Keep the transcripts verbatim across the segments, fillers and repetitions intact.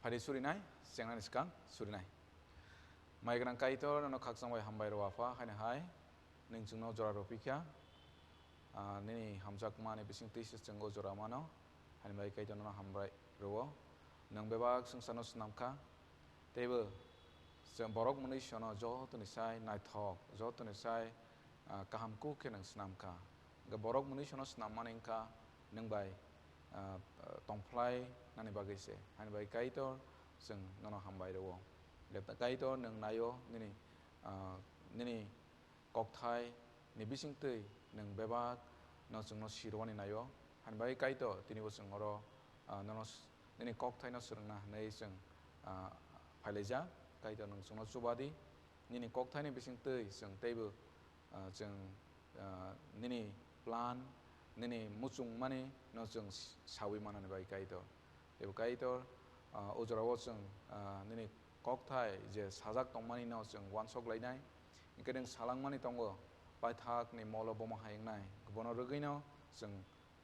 Ari surinai, chengnani swkang surinai. Mai gwnang Kaitor, nono khakchang bai hambai rw Apha, haino hai nwng chwngno jora rw phikha. Ah, nini hamjakmani bising twi se chwng o jora mano, haini bai Kaitor nono hambai rw. Nwng bebak swngcharno snam kha, teibo chwng borok mwnwi sono jotoni sai naithok, jotoni sai, ah, kaham kuk khe nwng snam kha. Hwnkhe borok mwnwi sono snam mani wngkha nwng bai, ah, tongphlai nani bagwi se. Haini bai Kaitor chwng nono hambai rw. Hwnkhe Kaitor nwng naio nini, ah, nini kokthai ni bising twi nwng bebak no chwngno sirwani naio. Haini bai Kaitor tini bo chwng oro, ah, nono s-, nini kokthai no swrwngna hwnwi chwng, ah, phailaijak. Kaitor nwng chwngno chuba di. Nini kokthai ni bising twi chwng teibo, ah, chwng, ah, nini plan, nini muchungmani no chwng s-, sawi manani bai Kaitor. Teibo Kaitor, ah, o jorao chwng, ah, nini kokthai je sajak tongmani no chwng uansuk lainai. Hwnkhe nwng salangmani tongo, paithakni molo bomo hai wngnai, bono rwgwino chwng,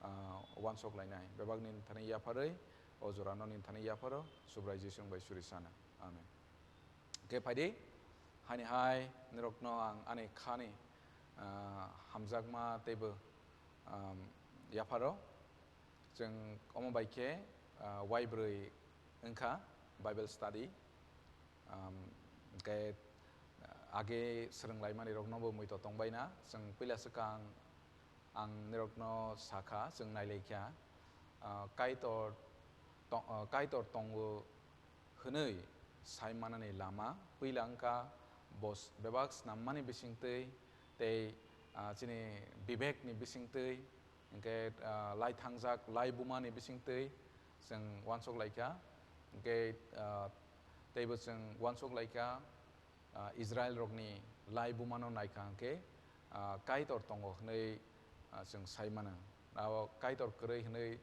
ah, uansuk lainai. Bebak nini thani yapharwi, o jorano nini thani yapharo, Subrai Jisu bai suri sana. Amen. Hwnkhe phaidi, haini hai nirokno ang ani khani, ah, hamjakma teibo, um, yapharo. Chwng omo bai khe, ah, waibrwi wngkha Bible study. Um, hwnkhe, ah, age swrwnglaimani rokno bo muitu tongbaina. Chwng puila swkang ang nirokno sakha, chwng nailaikha, ah, Kaitor to-, ah, Kaitor tongo hwnwi sai manani lama puila wngkha bo s-, bebak snammani bisingtwi tei, ah, chini bibekni bisingtwi, hwnkhe, ah, lai thangjak lai bumani bisingtwi chwng uansuk laikha. Hwnkhe, ah, teibo chwng uansuk laikha, ah, Israel rokni lai bumano naikha hwnkhe, ah, Kaitor tongo hwnwi, ah, chwng sai mano. Abo Kaitor kwrwi hwnwi,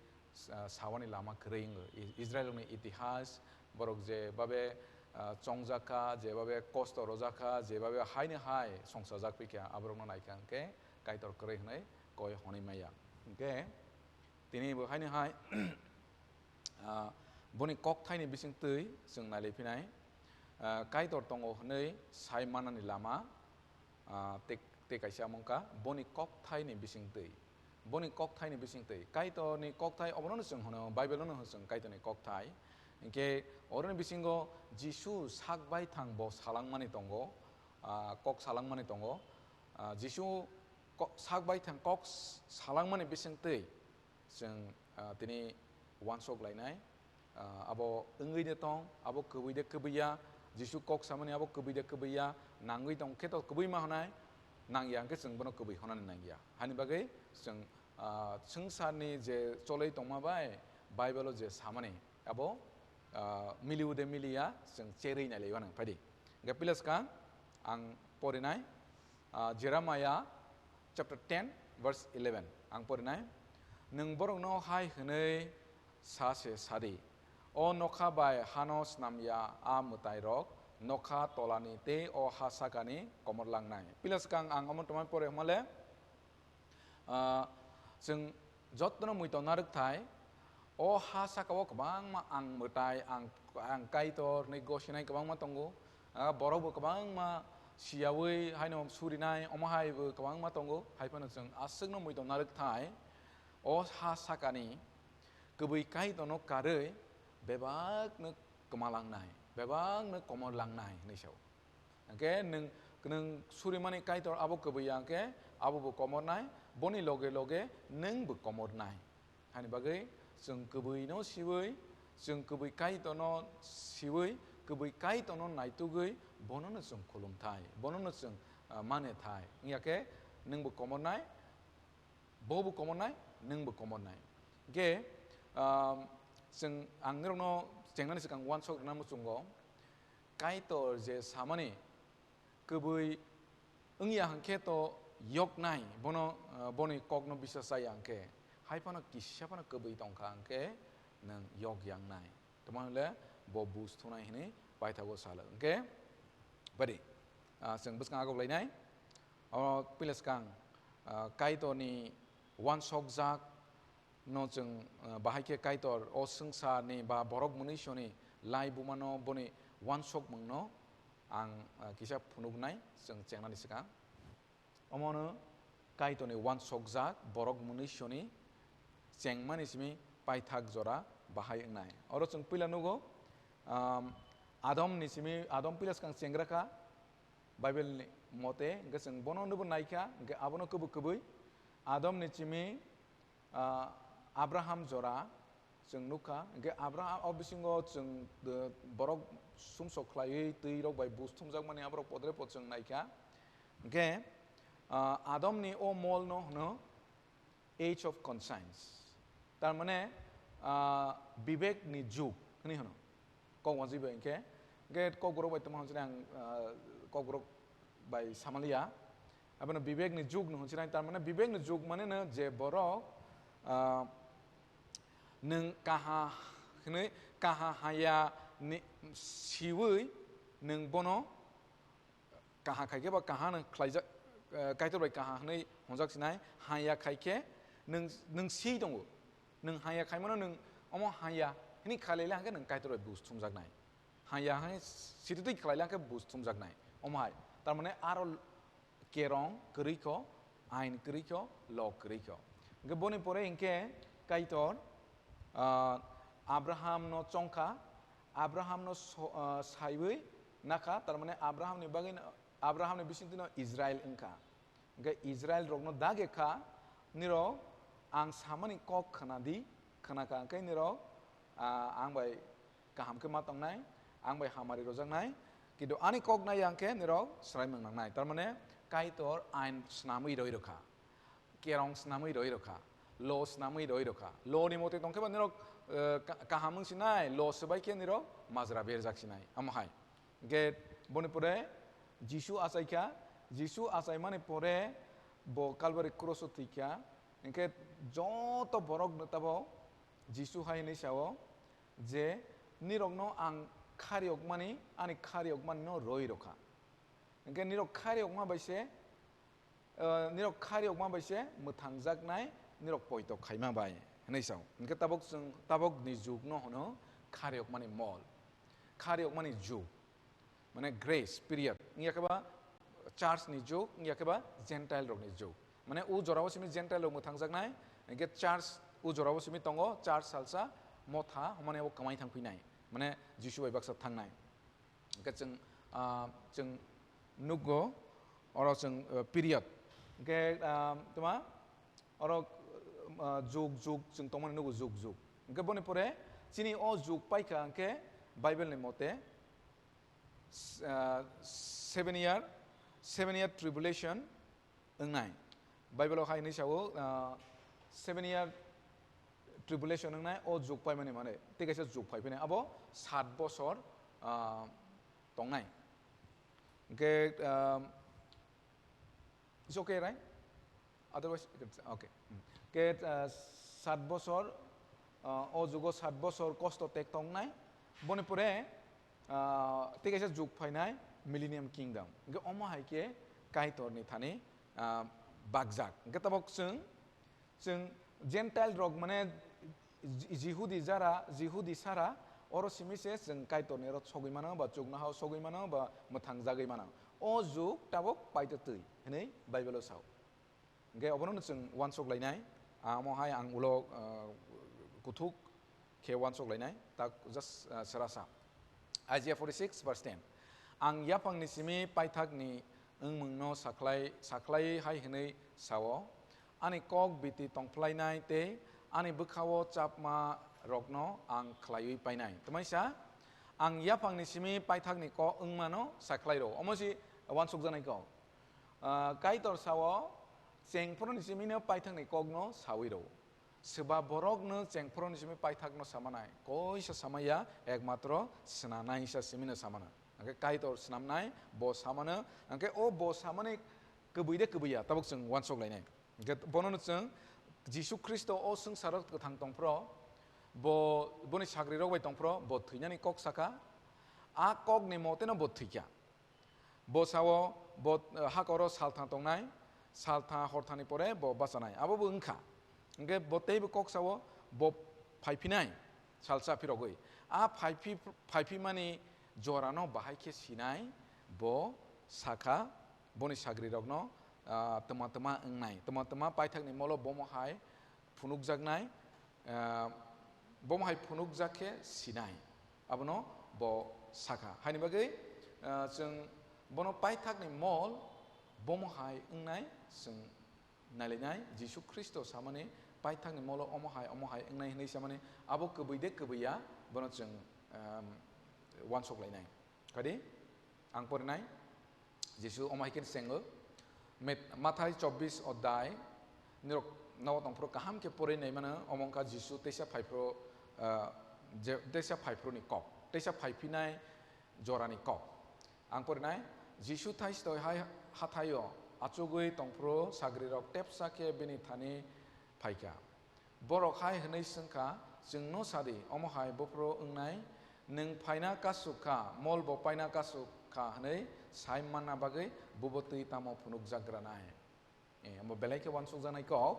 ah, sawani lama kwrwi wngo. I-, Israel rokni itihas, borok je babe, ah, chongjak kha, je babe kosto rojak kha, je babe haino hai songsajak pikha, aborokno naikha hwnkhe Kaitor kwrwi hwnwi koi honwi maya. Hwnkhe tini bo haino hai, ah, boni kokthaini bisingtwi chwng nailai phinai, ah, Kaitor tongo hwnwi sai manani lama, ah, tei, tei kaisa wngkha boni kokthaini bisingtwi. Boni kokthaini bisingtwi. Kaitorni kokthai obono chwng hwno, Bible-o no hwno chwng Kaitorni kokthai. Hwnkhe oroni bisingo Jisu sak baithang bo salangmani tongo, ah, kok salangmani tongo. Ah, Jisu ko-, sak baithang kok s-, salangmani bisingtwi chwng, ah, tini uansuk lainai. Ah, abo wngwi de tong, abo kwbwi de kwbwi ya, Jisu kok samani abo kwbwi de kwbwi ya, nangwi tong khe to kwbwi ma hwnai, nang ya hwnkhe chwng bono kwbwi hwnani nang ya. Hani bagwi chwng, ah, swngcharni je cholwi tongma bai Bible-o je samani abo, ah, miliu de mili ya, chwng cherwi nailaiwi nang phaidi. Hwnkhe pila swkang ang porinai, ah, Jeremiah chapter ten, verse eleven. Ang porinai, "Nwng borokno hai hwnwi sa se sadi, 'O nokha bai hano snam ya a mwtairok, nokha tolani tei o ha sakani komor langnai.'" Pila swkang ang omo tongmani pore hwnmale, ah, chwng jotono muitu narwkthai, o ha saka-o kwbangma ang mwtai, ang, ang Kaitor hwnwi gosinai kwbangma tongo. Ah, borokbo kwbangma siyaui haino surinai, omo haibo kwbangma tongo. Hai phano chwng aswkno muitu narwkthai, o ha sakani kwbwi Kaitorno karwi bebakno kwma langnai, bebakno komor langnai hwnwi sao. Hwnkhe nwng, nwng surimani Kaitor abo kwbwi ya hwnkhe abo bo komornai, boni loge loge nwng bo komornai. Hani bagwi chwng kwbwino siwi, chwng kwbwi Kaitorno siwi, kwbwi Kaitorno naitugwi, bonono chwng khulumthai, bonono chwng, ah, mane thai. Wngya khe nwng bo komornai, bo bo komornai, nwng bo komornai. Hwnkhe, ah, chwng ang nirokno chengnani swkang uansuk rwna muchungo, Kaitor je samani kwbwi wngya hwnkhe to yoknai, bono, ah, boni kokno bisas chaya hwnkhe, hai phano kisa phano kwbwi tongkha hwnkhe nwng yok yangnai. Tamo hwnle bo buj thunai hwnwi paithago salo. Hwnkhe, badi, ah, chwng bwskang agok lainai. Oro pila swkang, ah, Kaitorni uansukjak no chwng, ah, bahai khe Kaitor o swngcharni ba borok mwnwisoni Laibumano boni uansukmungno ang, ah, kisa phunuknai chwng chengnani swkang. Omono Kaitorni uansukjak borok mwnwisoni chengmani simi paithak jora bahai wngnai. Oro chwng puila nugo, um, Adomni simi, Adam puila swkang chengra kha, Bible ni mote, hwnkhe chwng bono nubo naikha, hwnkhe abono kubui kubui Adam ni chimi, ah, Abraham jora chwng nukha, hwnkhe Abraham o bisingo chwng, eh, borok sumsok khlaiwi twi rok bai buj thumjakmani aborok podre pod chwng naikha, hwnkhe, ah, Adam ni o mol no hwno Age of Conscience, tar mane, ah, bibek ni jug hwnwi hwno. Kok wanjwi bai hwnkhe, hwnkhe kokborok bai tongma hwnjani ang, ah, kokborok bai samaliya. Abono bibek ni jug no hwnsinai, tar mane bibek ni jug mane no je borok, ah, nwng kaha hwnwi, kaha haya ni siwi nwng bono kaha khai khe ba kaha no khlaijak, eh, Kaitor bai kaha hwnwi hwnjak sinai, haya khai khe nwng, nwng si tongo. Nwng haya khaimano nwng omo haya hwnwi khlai le hwnkhe nwng Kaitor bai buj thumjaknai. Haya hai sititwi khlai le hwnkhe buj thumjaknai. Omo hai. Tar mane aro kerong kwrwi kho, ain kwrwi kho, lo kwrwi kho. Hwnkhe boni pore hwnkhe Kaitor, ah, Abraham no chongkha, Abraham no so-, ah, saiwi nakha, tar mane Abraham ni bagwi no, Abraham ni bisingtwi no Israel wngkha. Hwnkhe Israel rok no dage kha, nirok ang samani kok khna di, khna kha hwnkhe nirok, ah, ang bai kaham khe ma tongnai, ang bai hamari rojaknai, kintu ani kok nai ang khe nirok swraimung nangnai. Tar mane Kaitor ain snamwi roi rokha, kerong snamwi roi rokha, lo snamwi roi rokha. Lo ni mote tong khe ba nirok, eh, ka-, kaham wng sinai, lo swbai khe nirok majra berjak sinai. Amo hai. Hwnkhe boni pore Jisu achaikha, Jisu achaimani pore bo Kalbari kroso thwikha. Hwnkhe joto borokno tabok Jisu hai hwnwi sao je, "Nirokno ang khariyokmani, ani khariyokmanino roi rokha." Hwnkhe nirok khariyokma bai se, eh, nirok khariyokma bai se mwthangjaknai, nirok poito khaima bai hwnwi sao. Hwnkhe tabok chwng, tabokni jugno hwno khariyokmani mol, khariyokmani jug. Mane grace period, wngya khe ba church ni jug, wngya khe ba Gentile rok ni jug. Mane o jorao simi Gentile rok mwthangjaknai, hwnkhe church o jorao simi tongo, church salsa motha, homani abo kwmai thang phinai, mane Jisu bai baksa thangnai. Hwnkhe chwng, ah, chwng nukgo, oro chwng, ah, period. Hwnkhe, ah, tma, oro, ah, jug, jug, chwng tongmani nukgo jug, jug. Hwnkhe boni pore chini o jug paikha hwnkhe Bible ni mote, s-, ah, seven year, seven year tribulation wngnai. Bible o hai hwnwi sao, ah, seven year tribulation wngnai, o jug paimani mane tei kaisa jug phai phinai, abo sat bosor, ah, tongnai. Hwnkhe, ah, it's okay, right? Otherwise, you can say, okay. Hmm. Ke, ah, sat bosor, ah, o jugo sat bosor kosto tek tongnai. Boni pore, ah, tei kaisa jug phainai Millennium Kingdom. Hwnkhe omo hai khe Kaitor ni thani, ah, bakjak. Hwnkhe tabok chwng, chwng Gentile rok mane Ji-, Jihudi jara, Jihudi sara, oro simi se chwng Kaitor ni oro sogwi mano, ba chuknohao sogwi mano, ba mwthang jagwi mano. O jug tabok paito twi hwnwi Bible o sao. Hwnkhe obono chwng uansuk lainai, amo hai ang ulo, ah, kuthuk khe uansuk lainai, tak just, ah, sera sa. Isaiah forty-six verse ten. Ang yaphangni simi paithakni wngmungno sakhlai, sakhlai hai hwnwi sao, "Ani kok biti tongphlainai tei ani bwkhao chapma rokno ang khlaiwi painai." Twmaisa, ang yaphangni simi paithakni kok wngmano sakhlai rw. Omo si uansukjaknai kok. Ah, Kaitor sao, chengphoroni simino paithakni kokno sawi rw. Swba borokno chengphoroni simi paithakno samanai, koisa samaya, ekmatro swnanai sa simino samano. Hwnkhe Kaitor swnamnai, bo samano, hwnkhe o bo samani kwbwi de kwbwi ya, tabuk chwng uansuk lainai. Hwnkhe bonono chwng Jisu Khristo o swngcharo kwthang tongphro, bo, boni sagrirok bai tongphro, bo thwinani kok saka, a kokni moteno bo thwikha. Bo sao, bo, eh, hakoro salthang tongnai, salthang horthangni pore bo bachanai. Abo bo wngkha. Hwnkhe bo teibo kok sao, bo phaiphinai, salsa phirogwi. A phaiphimani jorano bahai khe sinai, bo sakha, boni sagrirokno, ah, twma twma wngnai, twma twma paithakni molo bomo hai phunukjaknai, ah, bomo hai phunukjak khe sinai, abono bo sakha. Haini bagwi, ah, chwng bono paithakni mol bomo hai wngnai chwng nailainai. Jisu Khristo samani paithakni molo omo hai, omo hai wngnai hwnwi samani abo kwbwi de kwbwi ya, bono chwng, um, uansuk lainai. Kadi ang porinai, Jisu omo hai khe sengo, Met-, Mathai chobbish odhyay, nirok nogo tongphuru kaham khe porinai mano, omo wngkha Jisu teisa phaiphuru, uh, je, teisa phaiphuruni kok, teisa phaiphinai jorani kok. Ang porinai, Jisu thaistoi hai hathaio achugwi tongphuru sagrirok tepsa khe bini thani phaikha. Borok hai hwnwi swngkha, "Chwngno sadi, omo hai buphuru wngnai, nwng phaina kasuk kha, mol bo paina kasuk kha hwnwi sai manna bagwi bubo twi tamo phunukjak granai?" Eh, omo belai khe uansukjaknai kok.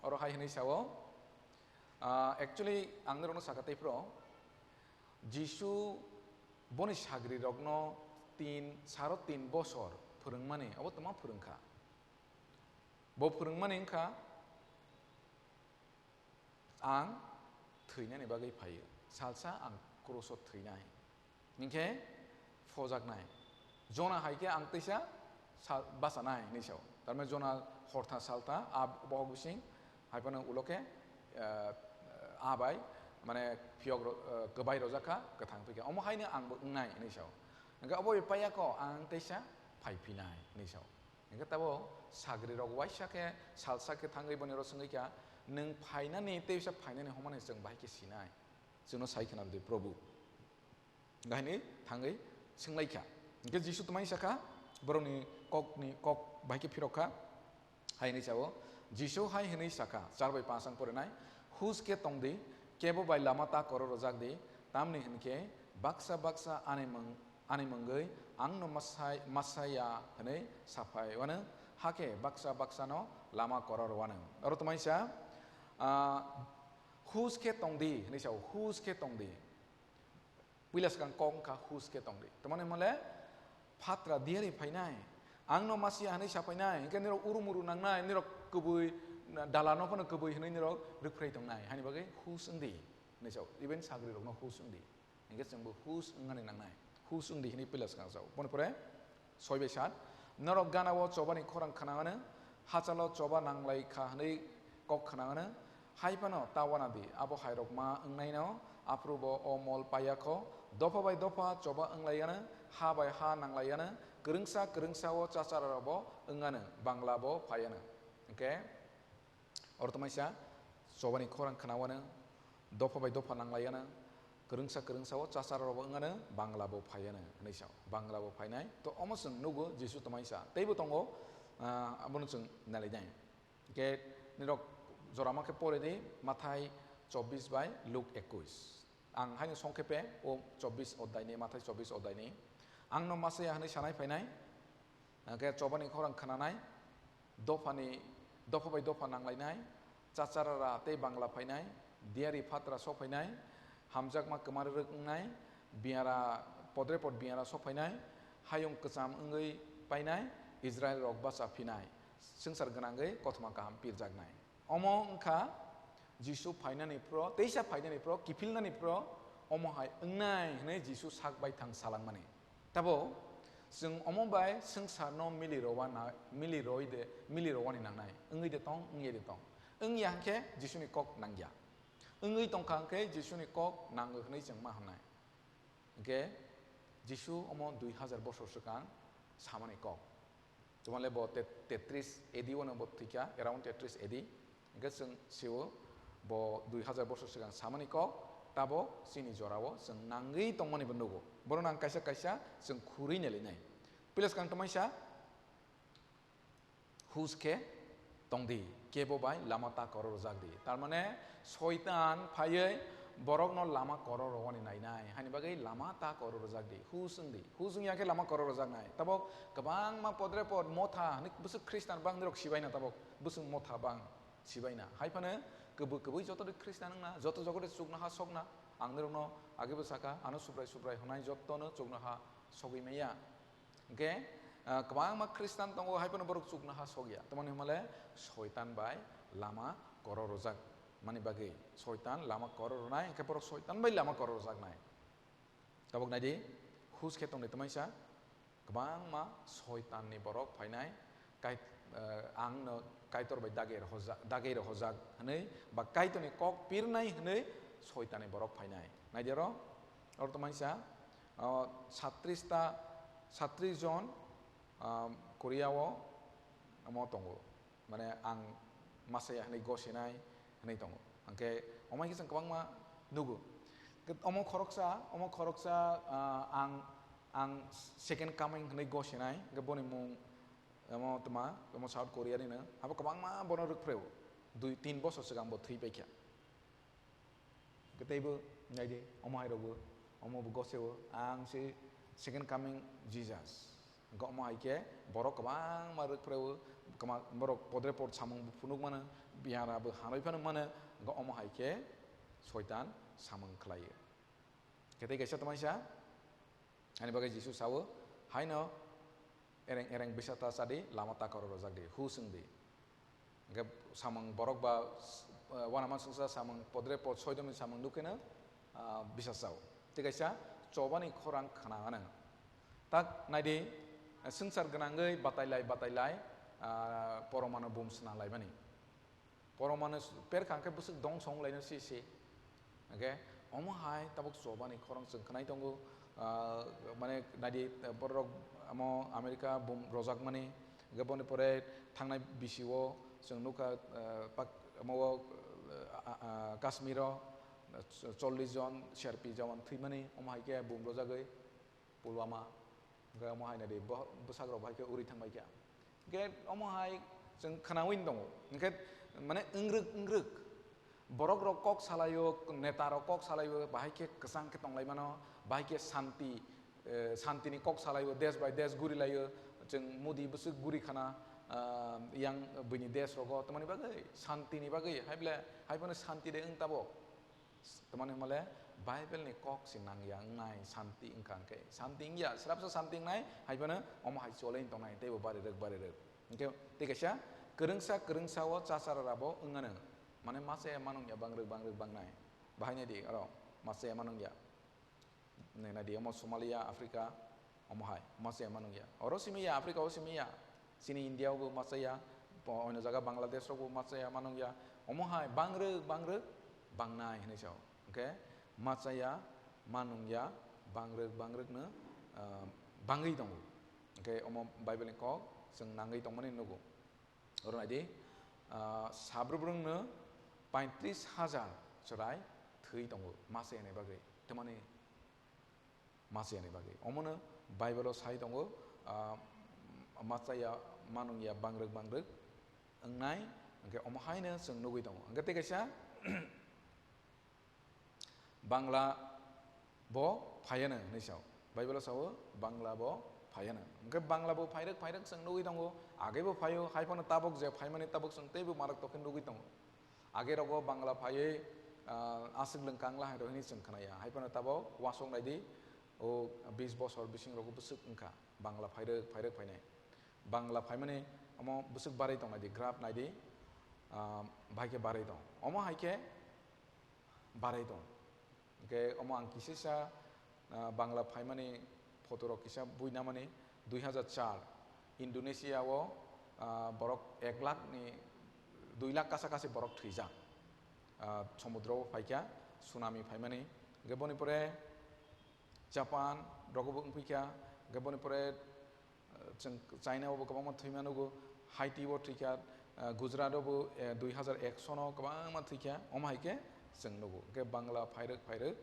Oro hai hwnwi sao, ah, actually, ang norokno sakha tei phro, Jisu boni sagrirokno tin, saro tin bosor phwrwngmani, abo twma phwrwngkha. Bo phwrwngmani wngkha, "Ang thwinani bagwi phaio, salsa ang kruso thwinai, hinkhe phojaknai. Jona hai khe ang teisa sal-, bachanai," hinwi sao. Tarmane Jona hortha saltha a bohok bising, hai phano ulo khe, eh, a bai, mane, phiyok ro-, eh, kwbai rojak kha, kwthang phikha. Omo haino angbo wngnai, hinwi sao. Hingkhe obo bai paiya kho, ang teisa phaiphinai, hinwi sao. Hingkhe tabo sagrirok uaisa khe, salsa khe thangwi boni oro swngwi kha, "Nwng phainani, teisa phainani hwnmani chwng bahai khe sinai? Chwngno sai khna rwdi, Probhu." Gahini thangwi swnglaikha. Hingkhe Jisu twmai sakha, borokni kokni kok bahai khe phirokha. Hai hwnwi sao, Jisu hai hwnwi sakha, char bai panch ang porinai, "Hus khe tongdi, kebo bai lama ta koro rwjakdi, tamni hwnkhe baksa baksa ani mwng, ani mwngwi angno masai-, masaya hwnwi saphai wano, hakhe baksa baksano lama koro rwano." Oro twmai sa, ah, "Hus khe tongdi," hwnwi sao, "Hus khe tongdi." Puila swkang kok wngkha hus khe tongdi. Tamani hwnmale phatra diyari phainai, angno masiya hwnwi saphainai, hinkhe nirok urum uru nangnai, nirok kwbwi dalano phano kwbwi hwnwi nirok rwkphrai tongnai, hani bagwi hus wngdi hwnwi sao, even sagrirokno hus wngdi. Hinkhe chwngbo hus wngnani nangnai, hus wngdi hwnwi puila swkang sao. Boni pore soi bai sat, norok gana-o chobani khorang khna hwno, hachalo choba nanglai kha hwnwi kok khna hwno, hai phano ta wana di, abo hairok ma wngnaino, aphuru bo o mol paiya kho, dopha bai dopha choba wnglaiyano, ha bai ha nanglaiyano, kwrwngsa kwrwngsa-o chachararok bo wngano, Bangla bo phaiano. Hwnkhe oro twmaisa chobani khorang khna hwno, dopha bai dopha nanglaiyano, kwrwngsa kwrwngsa-o chachararok bo wngano, Bangla bo phaiano hwnwi sao. Bangla bo phainai, to omo chwng nugo Jisu twmaisa. Teibo tongo, ah, abono chwng nailainai. Hingkhe nirok jorama khe pore di, Mathai chobbish bai Luk ekush. Ang haino songkhe pe o chobbish odhai ni, Mathai chobbish odhai ni. Angno masaya hwnwi sanai phainai, hingkhe chobani khorang khnanai, dophani, dopha bai dopha nanglainai, chacharara tei Bangla phainai, diyari phatra sok phainai, hamjakma kwma rwrwk wngnai, biyara podre pod biyara sok phainai, hayung kwcham wngwi painai, Israil rok bacha phinai, swngchar gwnangwi kothoma kaham pirjaknai. Omo wngkha Jisu phainani phro, teisa phainani phro, kiphilnani phro, omo hai wngnai hwnwi Jisu sak baithang salangmani. Tabo chwng omo bai swngcharno mili rowana, mili roi de, mili rowani nangnai. Wngwi de tong, wngya de tong. Wngya hwnkhe Jisuni kok nangya. Wngwi tongkha hwnkhe Jisuni kok nango hwnwi chwng ma hwnnai. Hwnkhe Jisu omo dui hajar bosor swkang samani kok. Tomale bo te-, tetris A D o no bo thwikha, around tetris A D. Hwnkhe chwng sio bo dui hajar bosor swkang samani kok, tabo chini jorao chwng nangwi tongmani bo nugo. Bono nang kaisa kaisa chwng khurui nailainai. Pila swkang twmaisa, hus khe tongdi, kebo bai lama ta koro rwjakdi. Tar mane Soitan phaiwi borokno lama koro rwani nainai, hani bagwi lama ta koro rwjakdi, hus wngdi. Hus wngya khe lama koro rwjaknai. Tabok kwbangma podre pod motha hwnwi bwswk Khristan bangni rok sibaina tabok, bwswk motha bang sibaina. Hai phano kwbwi kwbwi joto de Khristan wngna, joto joto de chuknoha sokna, Ang norokno agebo saka, ano Subrai Subrai hwnai jottono chuknoha sogwi maya. Hwnkhe, ah, kwbangma Khristan tongo, hai phano borok chuknoha sogya. Tamoni hwnmale Soitan bai lama koro rwjak mani bagwi. Soitan lama koro rwnai, hwnkhe borok Soitan bai lama koro rwjaknai. Tabuk naidi, hus khe tongdi twmaisa, kwbangma Soitanni borok phainai, kai-, eh, ang no Kaitor bai dagei rohorjak, dagei rohorjak hwnwi, ba Kaitorni kok pirnai hwnwi Soitanni borok phainai. Naidi oro, oro twmaisa, oh, sattris ta, sattris jon, ah, Korea o omo tongo. Mane ang masa ya hwnwi gosinai hwnwi tongo. Hwnkhe omo hai khe chwng kwbangma nugo. Omo khoroksa, omo khoroksa, ah, ang, ang second coming hwnwi gosinai, hwnkhe boni mung omo tma, omo South Korea ni no. Abo kwbangma bono rwkphreo. Dui tin bosor swkang bo thwi paikha. Hwnkhe teibo naidi, omo hai rokbo, omo bo goseo, ang se second coming Jesus. Hwnkhe omo hai khe borok kwbangma rwkphreo, kwma-, borok podre pod samung bo phunuk mano, bihara bo hanoi phano mano, hwnkhe omo hai khe Soitan samung khlaio. Hwnkhe tei kaisa twmaisa, ani bagwi Jisu sao, "Haino ereng ereng bisa ta chadi, lama takoro rojak di, hu swng di." Hwnkhe samung borok ba, eh, uanama swngsa samung podre pod soidomni samung nukheno, ah, bisa chao. Tei kaisa chobani khorang khna anw. Tak naidi, eh, swngchar gwnangwi batailai batailai, ah, poromano bum sna laimani. Poromano s-, perkha hwnkhe bwswk dongso wng laino si si. Hwnkhe omo hai tabuk chobani khorang chwng khnai tongo, ah, mane naidi, eh, borok amo America bum rojakmani, hwnkhe boni pore thangnai bisio chwng nukha, eh, pak-, amo o, eh, a, a, Kashmiro, eh, chollish jon C R P jawan thwimani, omo hai khe bum rojagwi. Pulwama, hwnkhe omo hai naidi bo-, bwsajrok bai khe uri thangbai kha. Hwnkhe omo hai chwng khnaui tongo. Hwnkhe mane wngrwk wngrwk borok rok kok salaio, neta rok kok salaio, bahai khe kwchang khe tonglaimano, bahai khe santi, eh, santini kok salaio, desh bai desh gurilaio, chwng Modi bwswk guri khana, ah, yang buini desh rogo, tamoni bagwi santini bagwi, hai ble, hai phano santi de wng tabok. Tamani hwnmale Bible ni kok se nangya wngnai, santi wngkha hwnkhe. Santi wngya, srapsa santi wngnai, hai phano omo hai choli wng tongnai, teibo bari rwk, bari rwk. Hwnkhe tei kaisa kwrwngsa, kwrwngsa o chachara rabo wng anw. Mane masa ya manung ya bang rwk, bang rwk, bang nai. Bahai nai di oro, masa ya manung ya. Nai, nai di omo Somalia, Africa, omo hai, masa ya manung ya. Oro simi ya, Africa o simi ya. Chini India o bo masa ya, bo-, oino jaga Bangladesh rok bo masa ya manung ya. Omo hai, bang rwk, bang rwk, bang nai hinui sao. Hwnkhe masa ya, manung ya, bang rwk, bang rwk no, ah, bangwi tongo. Hwnkhe omo Bible ni kok chwng nangwi tongmani nugo. Oro nai di, ah, sabrwbrwng no paitris hajar chwrai thwi tongo masa ya ni bagwi. Tamani masa ya ni bagwi. Omono Bible o sai tongo, ah, masa ya, manung ya, bang rwk, bang rwk wngnai, hwnkhe omo hai no chwng nugwi tongo. Hwnkhe tei kaisa Bangla bo phai ano hinui sao. Bible o sao, Bangla bo phai ano. Hwnkhe Bangla bo phai rwk, phai rwk chwng nugwi tongo. Age bo phai o, hai phano tabok je phai mani tabok chwng teibo marak tokhe nugwi tongo. Age rogo Bangla phaiwi, ah, aswk lwng kang lahai rok hinui chwng khna ya. Hai phano tabok uasuk nai di, o bis bosor bising rogo bwswk wngkha Bangla phai rwk, phai rwk phainai. Bangla phaimani omo bwswk barwi tong nai di, graph nai di, ah, bahai khe barwi tong. Omo hai khe barwi tong. Hwnkhe omo ang kisisa, ah, Bangla phaimani photo rok kisa buina mani dui hazar char Indonesia o, ah, borok ek lakh ni dui lakh kasa kasi borok thwijak. Ah, somudro o phaikha tsunami phaimani. Hwnkhe boni pore Japan rogo bo wngphaikha. Hwnkhe boni pore Chwng China o bo kwbangma thwima nugo, Haiti o thwikha, eh, Gujarat o bo, eh, dui hazar ek sono kwbangma thwikha, omo hai khe chwng nugo. Hwnkhe Bangla phairwk phairwk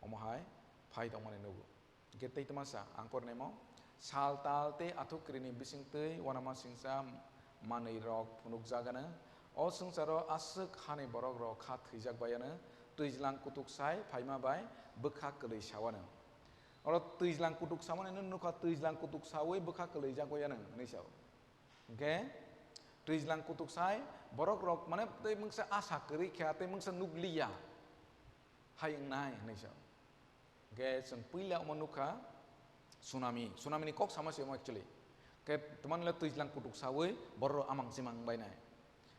omo hai phai tongmani nugo. Hwnkhe tei twmasa ang pornaimo, sal tal tei athuk krini bisingtwi uanama singcha manwi rok phunukjagano. O swngcharo aswk hani borok rok kha thwijak baiano, twijlang kutuk sai phaima bai bwkha kwlwi sawano. Oro twijlang kutuk samani no nukha, twijlang kutuk sawi bwkha kwlwijak bai ano hinwi sao. Hwnkhe twijlang kutuk sai borok rok mane tei mungsa asa kwrwi kha tei mungsa nukliya. hai wngnai hwnwi sa. Hwnkhe chwng puila omo nukha tsunami. Tsunami ni kok sama se omo actually. Hwnkhe twmani le twijlang kutuk sawi borok amang chimang bainai.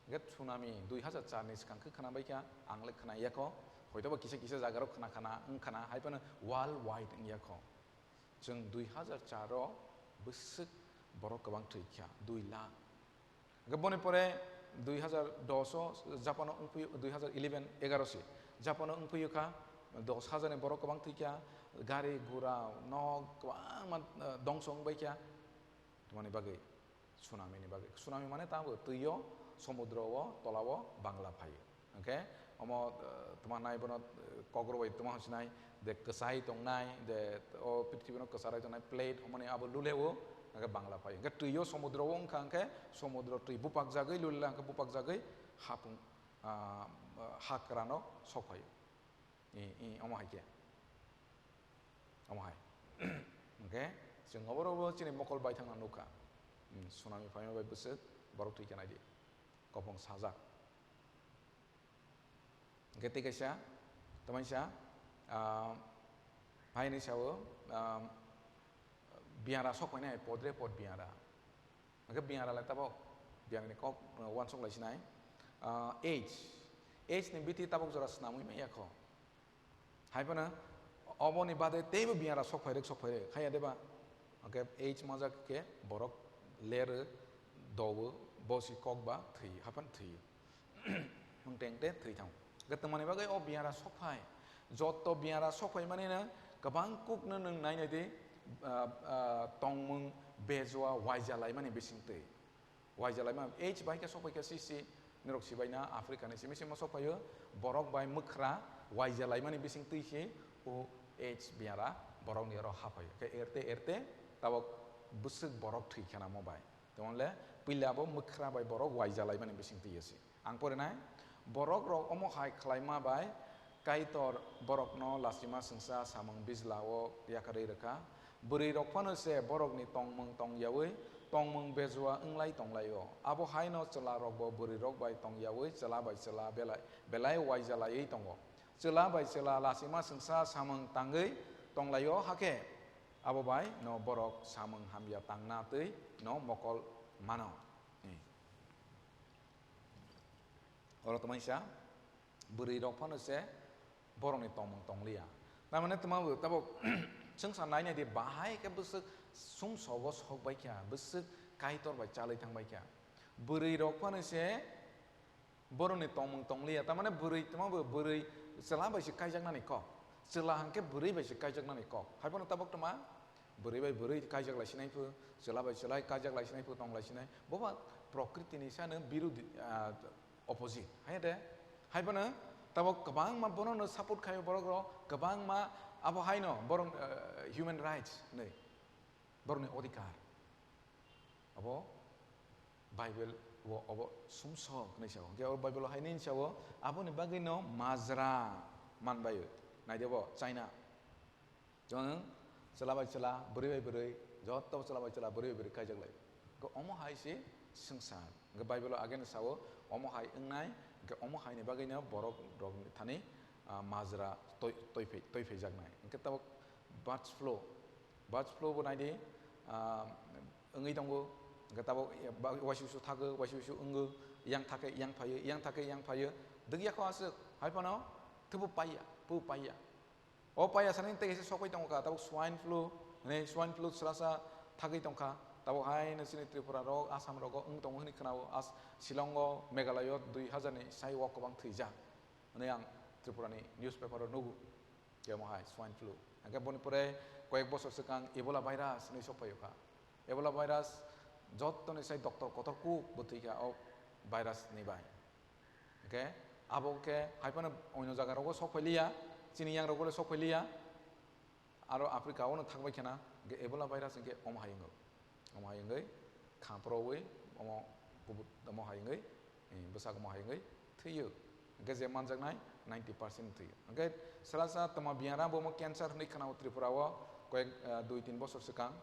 Hwnkhe tsunami dui hazar char ni swkang khe khwna baikha, ang le khwna yakho. Hoitoba kisa kisa jaga rok khwna khwna wng khwna, hai phano world wide wng yakho. Chwng dui hazar char o bwswk borok kwbang thwi kha, dui lakh. Hwnkhe boni pore dui hazar dos o Japan o wngphi-, dui hazar eleven, egaro se Japan o wngphiyo kha, dos hazar ni borok kwbang thwi kha, gari gura, nok kwbangma, eh, dongso wng bai kha. Tamoni bagwi tsunami ni bagwi. Tsunami mane tamo twi o, somudro o, tola o bangla phaio. Hwnkhe omo, eh, twma nai bono, eh, kokrok bai twma hwnsinai, de kwchai tongnai, de o prithibi no kwchar tongnai plate, omoni abo luleo, hwnkhe bangla phaio. Hwnkhe twi o somudro o wngkha, hwnkhe somudro twi bupakjagwi lulila, hwnkhe bupakjagwi hapung, ah, hakrano sokphaio. I, i, omo hai khe. Omo hai. Hwnkhe chwng obo rokbo chini mokol bai thangna nukha. Hmm, tsunami phaima bai bwswk borok thwi khe naidi. Kopong sajak. Hwnkhe tei kaisa, tamaisa, ah, hai hinwi sao, ah, biyara sok phainai, podre pod biyara. Hwnkhe biyara lai tabok, biyara ni kok, uh, uansuk lai sinai. Ah, AIDS, AIDS ni bithi tabok jora snamwi manya kho. Hai phano oboni bade teibo biyara sok phairwk, sok phairwk, haiya deba? Hwnkhe AIDS majak khe borok ler, dobo, bosi kok ba thwi, hai phano thwi. Hwnkhe tei thwi thang. Hwnkhe twmani bagwi o biyara sok phai. Joto biyara sok phai mani no kwbang kuk no nwng nai nai di, ah, ah, tongmung bejua waija lai mani bising twi. Waija lai ma AIDS bai khe sok phai khe sisi norok sibai na Africa ni simi simi sok phaio. Borok bai mwkhra waija lai mani bising twi se o AIDS biyara borok ni oro ha phaio. Khe erte erte tabok bwswk borok thwi khe na mo bai. Tongole puila bo mwkhra bai borok waija lai mani bising twi se. Ang porinai, borok rok omo hai khlaima bai Kaitor borokno lachima swngsa samung bijla o yakarwi rwkha. Bwrwi rok phano se borokni tongmung tong yawi tongmung bejua wng lai tong lai o. Abo hai no chwla rok bo bwrwi rok bai tong yawi chwla bai chwla belai belai waija laiwi tongo. Chwla bai chwla lachima swngsa samung tangwi tong lai o, hakhe abo bai no borok samung hamya tangna twi no mokol mano. Oro twmaisa bwrwi rok phano se borokni tongmung tongliya. Tamane twma bo tabok chwngsa nai nai di bahai khe bwswk sumsogo sok bai kha, bwswk Kaitor bai chalwi thang bai kha. Bwrwi rok phano se borokni tongmung tongliya. Tamane bwrwi twma bo bwrwi chwla bai se kaijaknani kok. Chwla hwnkhe bwrwi bai se kaijaknani kok. Hai phano tabok twma Bwrwi bai bwrwi kaijak lai sinai phu, chwla bai chwla kaijak lai sinai phu, tong lai sinai. Boba prokriti ni sano birudhi, ah, opposite. Hai de, hai bono tabok kwbangma bono no support khaio borok rok, kwbangma abo hai no borok, ah, human rights nei, borok ni odhikar. Abo Bible o obo sumsok hinwi sao. Hwnkhe o Bible o hai hinwi sao, aboni bagwi no majra manbaio. Naidi bo, China. Chwng chwla bai chwla, bwrwi bai bwrwi, joto chwla bai chwla, bwrwi bai bwrwi kaijak lai. Hwnkhe omo hai se swngchar. Hwnkhe Bible o again sao, omo hai wngnai, hwnkhe omo hai ni bagwi no borok rok thani, ah, majra toi-, toiphai-, toiphaijak nai. Hwnkhe tabok birds flu, birds flu bo naidi, ah, wngwi tongo, hwnkhe tabok ba-, waisi waisi thago, waisi waisi wngo, yang thakhe yang phaio, yang thakhe yang phaio, dwgya kho aswk, hai phano thubu paiya, pu paiya. O paiya sani tei kaisa sokwi tongo kha, tabok swine flu, hwnwi swine flu swrasa thagwi tongkha, tabok hai no chini Tripura rok, Assam rogo wng tongo hwnwi khwnao, as-, Shillong o, Meghalaya o dui hazar ni sai o kwbang thwijak hwnwi ang Tripura ni newspaper o nugo. Khe omo hai swine flu. Hwnkhe boni pore koyek bosor swkang Ebola virus hwnwi sok phaio kha. Ebola virus jottoni sai doctor kotor kuk bo thwi kha o virus ni bai. Hwnkhe abo khe hai phano oino jaga rogo sok phai liya, chini yang rogo le sok phai liya. Aro Africa o no thang bai khena, hwnkhe Ebola virus hwnkhe omo hai wngo. Omo hai wngwi khaprowi omo kubut omo hai wngwi, eh, bwsak omo hai wngwi thwiyo. Hwnkhe je manjaknai ninety percent thwiyo. Hwnkhe srasa tongma biyara bo omo cancer hwnwi khwnao Tripura o koyek, eh, dui tin bosor swkang.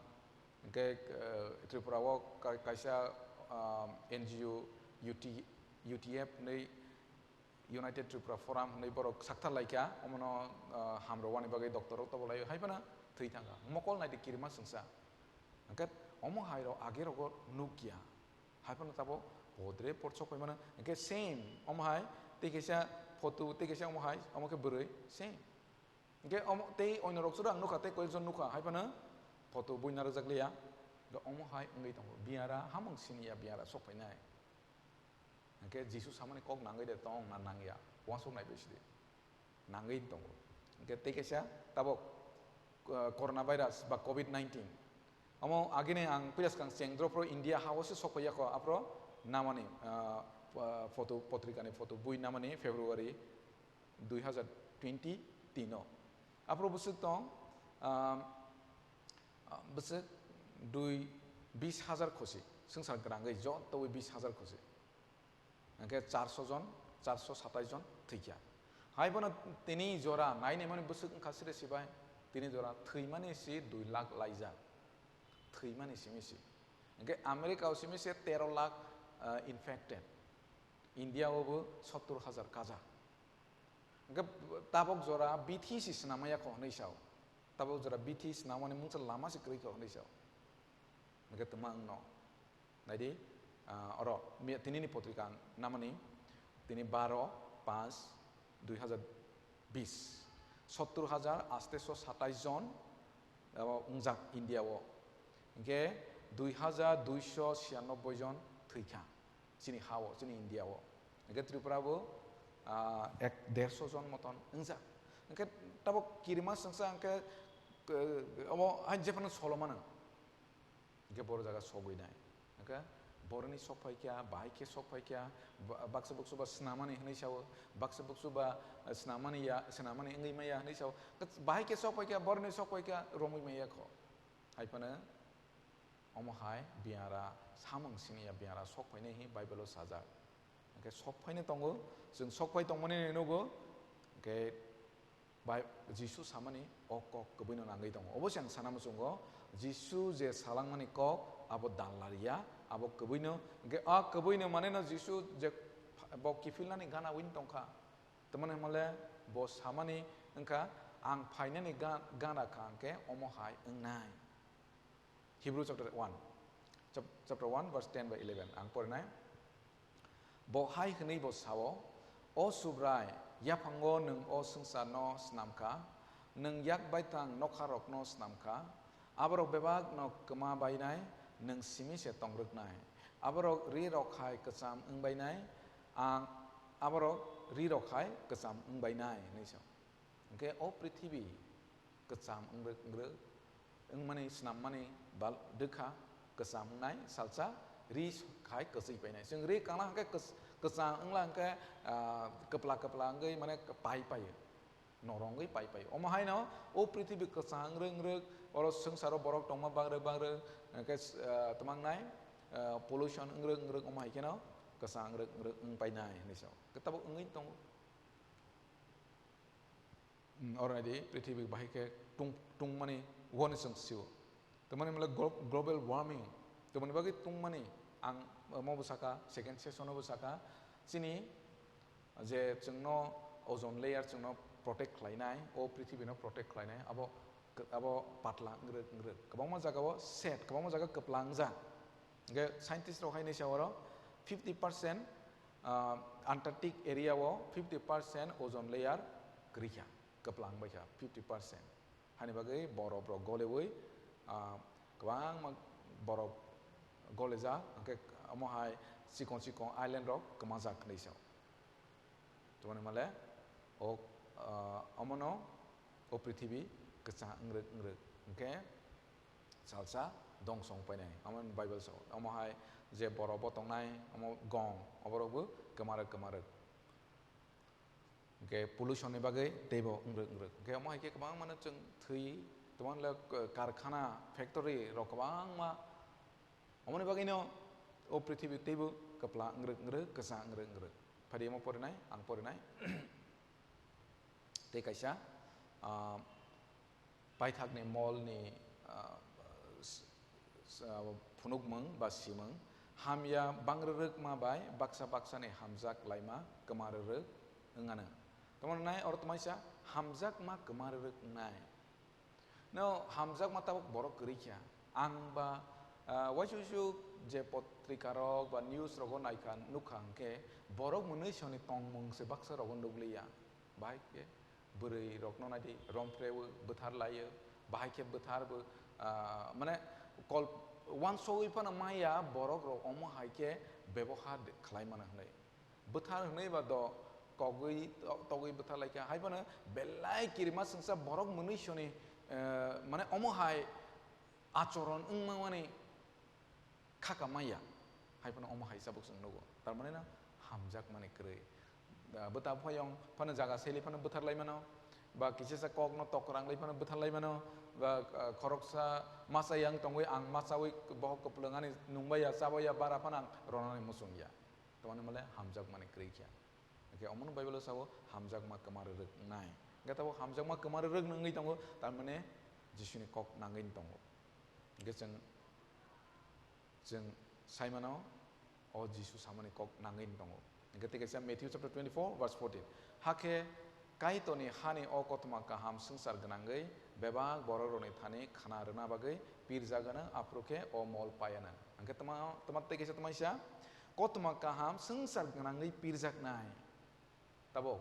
Hwnkhe, eh, Tripura o ka-, kaisa, ah, N G O U T, U T F hwnwi United Tripura Forum hwnwi borok sakthar laikha, omono, ah, hamrwani bagwi doctor rok tobo laio, hai phano thwi thangkha. Mokol naidi kirima swngsa. Hwnkhe omo hai rok age rogo nukya. Hai phano tabok podre porsok pai mano. Hwnkhe same omo hai tei kaisa photo, tei kaisa omo hai, omo khe bwrwi same. Hwnkhe omo tei oino rok suru ang nukha, tei koyekjon nukha, hai phano photo buina rwjak liya. Hwnkhe omo hai wngwi tongo. Biyara hamung siniya, biyara sok phainai. Hwnkhe Jisu samani kok nangwi de tong na nangya? Uansuk nai bai sidi. Nangwi tongo. Hwnkhe tei kaisa tabok, uh, corona virus ba covid nineteen. Omo agini ang pila swkang cheng dropro India hao se sok phaiyakho, aphro namani, uh, uh, photo, potrikani photo bui namani February dui hazar twenty tino. Aphro bwswk tong, um, uh, bwswk dui, bis hazar khosi, swngchar gwnangwi jotowi bis hazar khosi. Hwnkhe charso jon, charso satais jon thwikha. Hai bono tini jora nainaimani bwswk wngkha sire sibai, tini jora thwimani si dui lakh laijak. Thwimani simi si. Hwnkhe America o simi se tero lakh, ah, infected. India o bo sottor hajar kaja. Hwnkhe tabok jora bithi si swnamaya kho hwnwi sao. Tabok jora bithi swnamani mungsa lama se kwrwi kho hwnwi sao. Hwnkhe twma wngno. Naidi, ah, oro mi-, tinini potrika ang namani, tini baro panch dui hazar bis, sottor hajar asteso satais jon, abo wngjak India o. Hwnkhe dui hajar duiso siyanoboi jon thwikha chini ha o, chini India o. Hwnkhe Tripura bo, ah, ek derso jon moton wngjak. Hwnkhe tabok kirima swngsa hwnkhe, eh, omo hai jephano solo mano. Hwnkhe boro jaga sogwi nai. Hwnkhe boroni sok phaikha, bahai khe sok phaikha, ba-, baksa buksu ba swnamani hwnwi sao, baksa buksu ba, eh, swnamani ya, swnamani wngwi maya hwnwi sao. Bahai khe sok phaikha, boroni sok phaikha, romwi maya kho. Hai phano omo hai biyara samung siniya biyara sok phainai hi Bible o sajak. Hwnkhe sok phainai tongo, chwng sok phai tongmani nugo, hwnkhe Bai-, Jisu samani o kok kwbwino nangwi tongo. Obo se ang sana muchungo, Jisu je salangmani kok, abo dal lariya, abo kwbwino, hwnkhe a kwbwino maneno Jisu je pha-, bo kiphilnani gana win tongkha. Tamani hwnmale bo samani wngkha, ang phainani ga-, gana kha hwnkhe omo hai wngnai. Hebrew chapter one, chap-, chapter one verse ten by eleven ang porinai. Bo hai hwnwi bo sao, "O Subrai, yaphango nwng o swngcharno snam kha, nwng yak baithang nokharokno snam kha, aborok bebakno kwma bainai, nwng simi se tong rwknai. Aborok ri rok hai kwcham wng bainai, ang aborok ri rok hai kwcham wng bainai," hwnwi sao. Hwnkhe o prithibi kwcham wng rwk, wng rwk, wngmani, snammani bal-, dwkha kwcham wngnai salsa ri khai kwchwi painai. Chwng ri kana hwnkhe kwch-, kwcham wngla hwnkhe, ah, kwpla kwpla wngwi mane pai paio, norongwi pai paio. Omo haino o prithibi kwcham wng rwk, wng rwk, oro swngcharo borok tongma bang rwk, bang rwk, hwnkhe, ah, twmangnai, ah, pollution wng rwk, wng rwk, omo hai kheno kwcham wng rwk, wng rwk wng painai hinwi sao. Tabuk wngwi tongo. Hmm, oro naidi, prithibi bahai khe tung-, tungmani wani chwng sio. Tamani mole glo-, global warming. Tamani bagwi tungmani ang, omo bo saka, second session o bo saka, chini je chwngno ozone layer chwngno protect khlainai, o prithibi no protect khlainai, abo k-, abo patla wng rwk, wng rwk. Kwbangma jaga o set, kwbangma jaga kwpla wngjak. Hwnkhe scientist rok hai nai sa oro fifty percent, ah, Antarctic area o fifty percent ozone layer kwrwi kha, kwpla wng bai kha fifty percent. Hani bagwi borop rok golewi, ah, kwbangma borop golejak, hwnkhe omo hai chikon chikon island rok kwmajak hinwi sao. Tamani male o, ah, omono o prithibi kwchang wng rwk, wng rwk. Hwnkhe salsa dongso wng painai. Omo Bible sao. Omo hai je borok bo tongnai, omo gong, oborok bo kwma rwk, kwma rwk. Hwnkhe pollution ni bagwi teibo wng rwk, wng rwk. Hwnkhe omo hai khe kwbangma no chwng thwi, tamani le, eh, karkhana, factory rok kwbangma. Omoni bagwino o prithibi teibo kwpla wng rwk, wng rwk, kwchang wng rwk, wng rwk. Phadi omo porinai, ang porinai. Tei kaisa, ah, paithakni molni, ah, s-, s-, ah, phunukmung ba simung, hamya bang rwrwkma bai baksa baksani hamjak laima kwma rwrwk, wng ano. Tamo nai oro tmaisa hamjakma kwma rwrwk wngnai. No hamjakma tabuk borok kwrwi kha. Ang ba, ah, uaisuk uaisuk je potrikarok ba news rogo naikha, nukha hwnkhe borok mwnwi soni tongmung se baksa rogo nukliya. Bahai khe bwrwi rokno naidi, romphrewi bwthar laio, bahai khe bwtharbo, ah, mane kol-, uansugwi phano maya borok rok omo hai khe bebohar de-, khlai mano hwnwi. Bwthar hwnwi ba do kogwi to-, togwi bwthar laikha. Hai phano belai kirima swngsa borok mwnwi soni, eh, mane omo hai achoron wngmani khaka maya. Hai phano omo hai sabuk chwng nugo. Tar mane no hamjakmani kwrwi. Ah, bwta phayong phano jaga seli phano bwthar lai mano. Ba kisa sa kokno tokrang lai phano bwthar lai mano. Ba, ah, khoroksa masa yang tongwi ang masawi bohok kwplwng ani nungbai ya, chabai ya, bara phano ang ronani muchung ya. Tamani mole hamjakmani kwrwi kha. Hwnkhe omono Bible o sao hamjakma kwma rwrwk wngnai. Hwnkhe tabuk hamjakma kwma rwrwk wngwi tongo, tamani Jisuni kok nangwi tongo. Hwnkhe chwng, chwng sai mano o Jisu samani kok nangwi tongo. Hwnkhe tei kaisa Matthew chapter twenty-four verse fourteen. Hakhe Kaitorni hani o kothoma kaham swngchar gwnangwi bebak borokrokni thani khna rwna bagwi pirjak anw, aphuru khe o mol pai anw. Hwnkhe tma, tma tei kaisa tmaisa kothoma kaham swngchar gwnangwi pirjaknai. Tabuk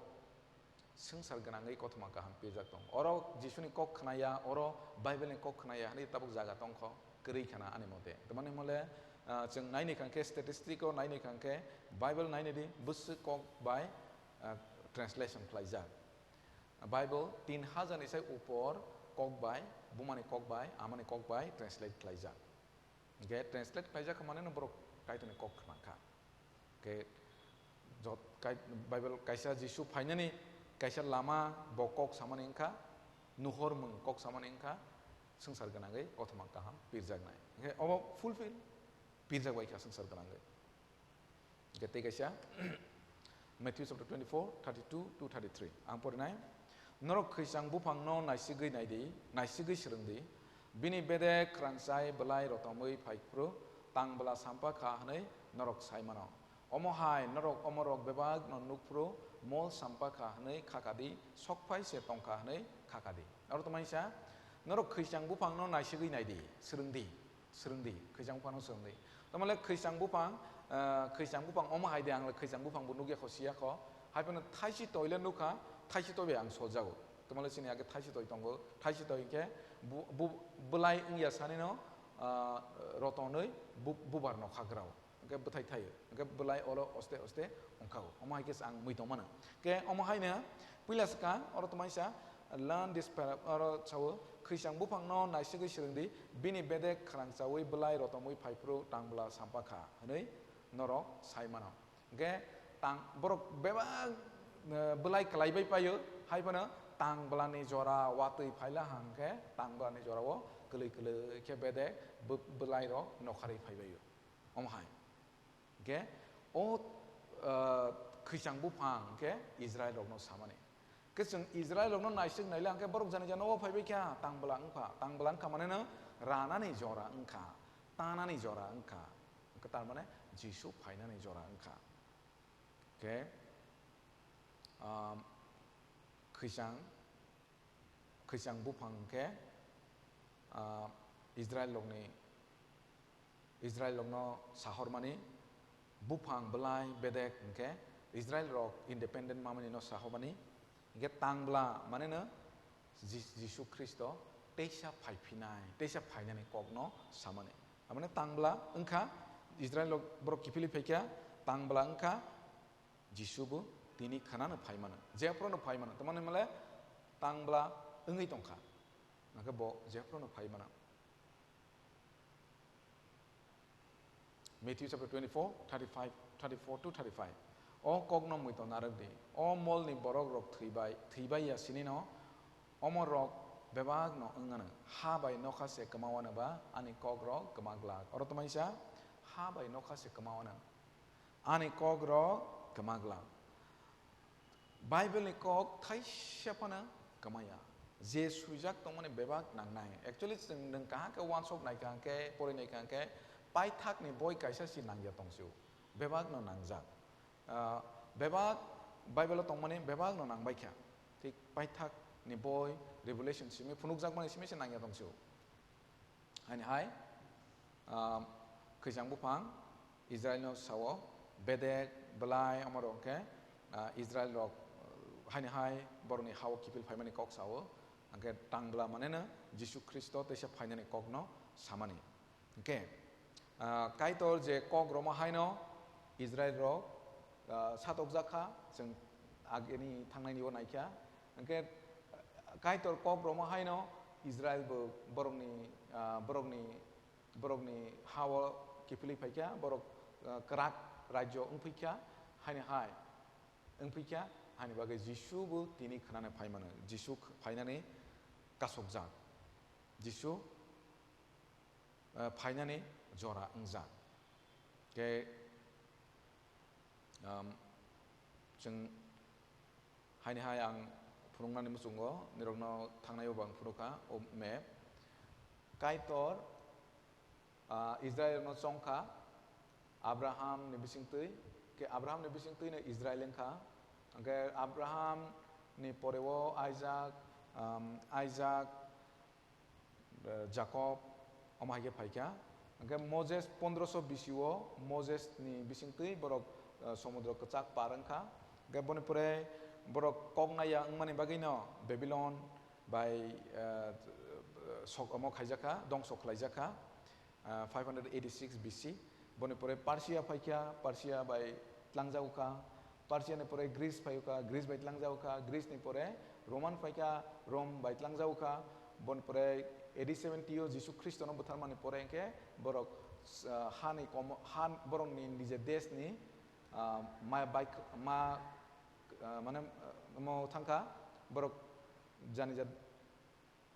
swngchar gwnangwi kothoma kaham pirjak tong. Oro Jisuni kok khnaya, oro Bible ni kok khnaya hwnwi tabuk jaga tongkho, kwrwi khna ani mote. Tamani mole, ah, chwng naini kha khe, statistic o naini kha khe, Bible naini di, bwswk kok bai, ah, translation khlaijak. Bible tin hajar ni sai upor kok bai, bumani kok bai, amani kok bai translate khlaijak. Hwnkhe translate khlaijak kha mane no borok Kaitorni kok khna kha. Hwnkhe jot-, kai-, Bible kaisa Jisu phainani kaisa lama bo kok samani wngkha, nuhormung kok samani wngkha, swngchar gwnangwi kothoma kaham pirjaknai. Hwnkhe obo fulfill pirjak bai kha swngchar gwnangwi. Hwnkhe tei kaisa Matthew chapter twenty-four, thirty-two to thirty-three. Ang porinai. Norok khwichang buphangno naisigwi naidi, naisigwi swrwngdi. Bini bedek khwrangchai bwlai rotomwi phaiphuru tang bwla sampha kha hwnwi norok sai mano. Omo hai norok omorok bebakno nukphuru mol sampha kha hwnwi khakadi, sokphai se tongkha hwnwi khakadi. Aro tongmani sa, norok khwichang buphangno naisigwi naidi, swrwngdi. Swrwngdi, khwichang buphangno swrwngdi. Tamale khwichang buphang, ah, khwichang buphang omo hai de ang le khwichang buphang bo nukya kho, siya kho. Hai phano thaisi toi le nukha, thaisi toi bai ang soljago. Tamale chini age thaisi toi tongo, thaisi toi khe bu-, bu-, bwlai wngya sani no, ah, rotonwi bu-, bubar nokha grao. Hwnkhe bwthai thaio, hwnkhe bwlai olo oste oste wngkha o. Omo hai khe ang mui tongmano. Khe omo haino puila swkang oro tongmani sa, learn this parable, oro sao, khwichang buphangno naisigwi swrwngdi, bini bedek khwrangchaui bwlai rotomwi phaiphuru tang bwla sampha kha hwnwi norok sai mano. Hwnkhe tang, borok bebak, eh, bwlai kwlaibai paio, hai phano tang bwlani jora watwi phaila hwnkhe tang bwlani jorao kwlwi kwlwi khe bedek bw-, bwlairok nokharwi phaibaio. Omo hai. Hwnkhe o, ah, khwichang buphang hwnkhe Israilrokno samani. Hwnkhe chwng Israilrokno naisik naila hwnkhe borok jani jani o phaibai kha, tang bwla wngkha, tang bwla wngkha mane no ranani jora wngkha, tanani jora wngkha. Hwnkhe tar mane Jisu phainani jora wngkha. Hwnkhe, ah, khwichang, khwichang buphang hwnkhe, ah, Israilrokni, Israilrokno sahormani, buphang bwlai bedek hwnkhe Israilrok independent mamani no sahormani, hwnkhe tang bwla mane no Ji-, Jisu Khristo teisa phaiphinai, teisa phainani kokno samani. Tamani tang bwla wngkha, Israilrok borok kiphilwi phaikha, tang bwla wngkha, Jisu bo tini khwnano phai mano, jephruno phai mano, tamani male tang bwla wngwi tongkha, hwnkhe bo jephruno phai mano. Matthew chapter twenty-four, thirty-five, thirty-four to thirty-five. O kokno muiton narwk di. O molni borok rok thwibai, thwibai ya sinino, omo rok bebak no wngano. Ha bai nokha se kwmawano ba ani kok rok kwma glak. Oro tongmani sa, ha bai nokha se kwmawano. Ani kok rok kwma glak. Bible ni kok thaisa phano kwmaya. Je swijak tongmani bebak nangnai. Actually, chwng nwng kaham khe uansuk nai kaham khe, pori nai kaham khe, paithak ni boi kaisa si nangya tongsio. Bebak no nangjak. Ah, bebak Bible o tongmani bebak no nang bai kha. Thik paithak ni boi Revelation simi phunukjak mani simi se nang ya tong sio. Haini hai, um, khwijang buphang Israel no sao, bedek, belai, omo rok hwnkhe, uh, Israel rok, uh, haini hai borok ni ha o kiphil phaimani kok sao, hwnkhe tang bwla mane no Jisu Khristo teisa phainani kok no samani. Hwnkhe, ah, Kaitor je kok rwma haino Israel rok, ah, satokjak kha, chwng agini thangnaini o naikha. Hwnkhe, ah, Kaitor kok rwma haino Israel bo borokni, ah, borokni, borokni ha o kiphilwi phaikha, borok, ah, kwrak rajyo wngphaikha, haini hai wngphaikha, haini bagwi Jisu bo tini khwnani phaimano, Jisu phainani kasokjak, Jisu ah, phainani jora wngjak. Khe, um, chwng haini hai ang phunuknani muchungo, nirokno thangnai o bo ang phunukha, o map. Kaitor, ah, Israel no chongkha, Abraham ni bisingtwi, khe Abraham ni bisingtwi no Israel wngkha. Hwnkhe Abraham ni pore o Isaac, um, Isaac, eh, Jakob, omo hai khe phaikha. Hwnkhe Moses pondroso B C o Moses ni bisingtwi borok, eh, somudro kwchak par wngkha. Hwnkhe boni pore borok kok naiya wngmani bagwino Babylon bai, eh, sok-, omo khaijakha, dongso khlaijakha, eh, five hundred eighty-six B C. Boni pore Persia phaikha, Persia bai tlangjagokha. Persia ni pore Greece phaikha, Greece bai tlangjagokha, Greece ni pore Roman phaikha, Rome bai tlangjagokha. Boni pore A D seventy o Jisu Khristo no butharmani pore hwnkhe borok, ah, hani komo-, han, borokni nije desh ni, ah, ma bai, ma, ah, mane, ah, mo thangkha, borok janija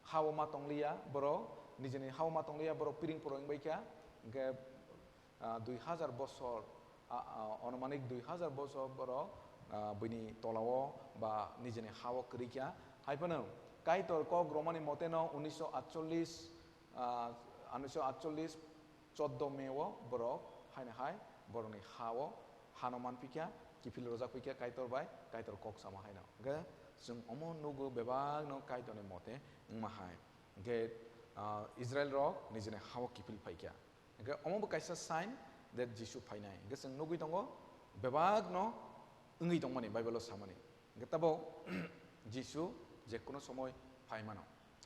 ha o ma tongliya, borok nijini ha o ma tongliya, borok piring poroi wngbaikha, hwnkhe, ah, dui hazar bosor, ah, ah, onumanik dui hazar bosor borok, ah, buini tola o ba nijini ha o kwrwikha. Haiphano Kaitor kok romani mote no unisho atchollis, ah, unisho atchollis choddo May o borok haino hai borokni ha o hano manpikha, kiphil rojak phikha Kaitor bai, Kaitor kok sama haino. Hwnkhe chwng omo nugo bebakno Kaitorni mote wngma hai. Hwnkhe, ah, Israel rok nijini ha o kiphil phaikha. Hwnkhe omo bo kaisa sign that Jisu phainai. Hwnkhe chwng nugwi tongo bebakno wngwi tongmani Bible o samani. Hwnkhe tabok Jisu je kuno somoi phai mano.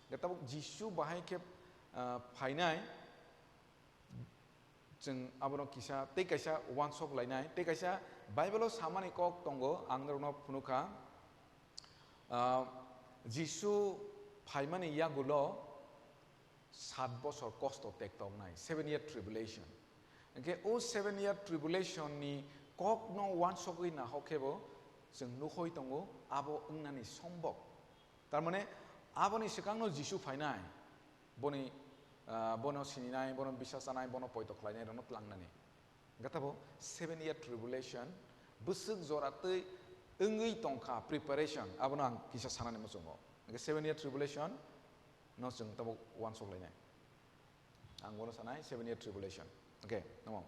Hwnkhe tabok Jisu bahai khe, ah, phainai, chwng abono kisa tei kaisa uansuk lainai, tei kaisa Bible o samani kok tongo, ang norokno phunukha. Ah, Jisu phaimani yagulo sat bosor kosto tektok nai, seven year tribulation. Hwnkhe o seven year tribulation ni kokno uansugwi nahok khe bo chwng nukhoi tongo, abo wngnani sombok. Tar mane aboni swkangno Jisu phainai, boni, ah, bono sininai, bono bisa chanai, bono poito khlainai rokno tlangnani. Hwnkhe tabo seven year tribulation, bwswk jora twi wngwi tongkha preparation, abono ang kisa sanani muchungo. Hwnkhe seven year tribulation no chwng tabuk uansuk lainai. Ang bono sanai seven year tribulation. Okay, tamo.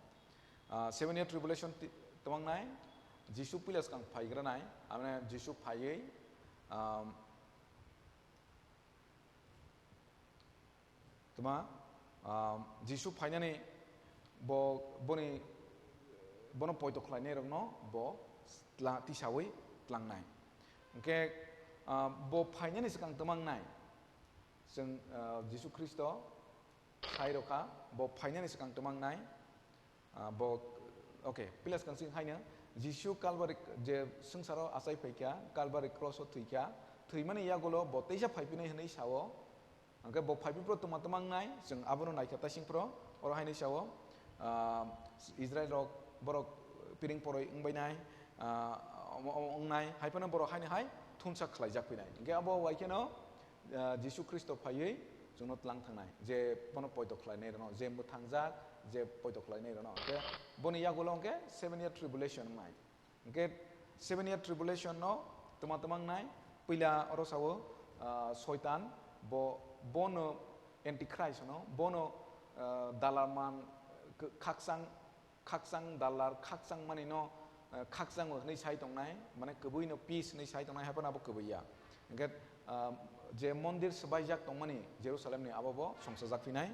Ah, seven year tribulation ti-, tamo wngnai, Jisu puila swkang phaigranai, amne Jisu phaiwi, um, Tma, ah, Jisu phainani bo, boni, bono poito khlainai rokno bo tla-, tisawi tlangnai. Hwnkhe, ah, bo phainani swkang tma wngnai. Chwng, ah, Jisu Khristo khai rokha, bo phainani swkang tma wngnai. Ah, bo, okay, puila swkang sing haino, Jisu Kalbari je swngcharo achai phaikha, Kalbari cross o thwikha, thwimani yagulo bo teisa phaiphinai hwnwi sao. Hwnkhe bo phaiphipro tma tma wngnai, chwng abono naikha taisingphro, oro haino sao, ah, Israel rok borok piring poroi wngbainai, ah, omo, omo wngnai, haiphano borok haino hai thunsa khlaijak phinai. Hwnkhe abo waikheno, ah, Jisu Khristo phaiwi chwngno tlang thangnai, je bono poito khlainai rwno, je mwthangjak, je poito khlainai rwno. Hwnkhe boni yagulo hwnkhe seven year tribulation wngnai. Hwnkhe seven year tribulation no tma tma wngnai, puila oro sao, ah, Soitan, bo, bono Antichrist no, bono, ah, dalarman, k-, khakchang, khakchang dalar, khakchang mani no, eh, khakchangma hwnwi sai tongnai, mane kwbwino peace hwnwi sai tongnai, haiphano abo kwbwi ya. Hwnkhe, ah, je mondir swbaijak tongmani Jerusalemni, abo bo songsajak phinai.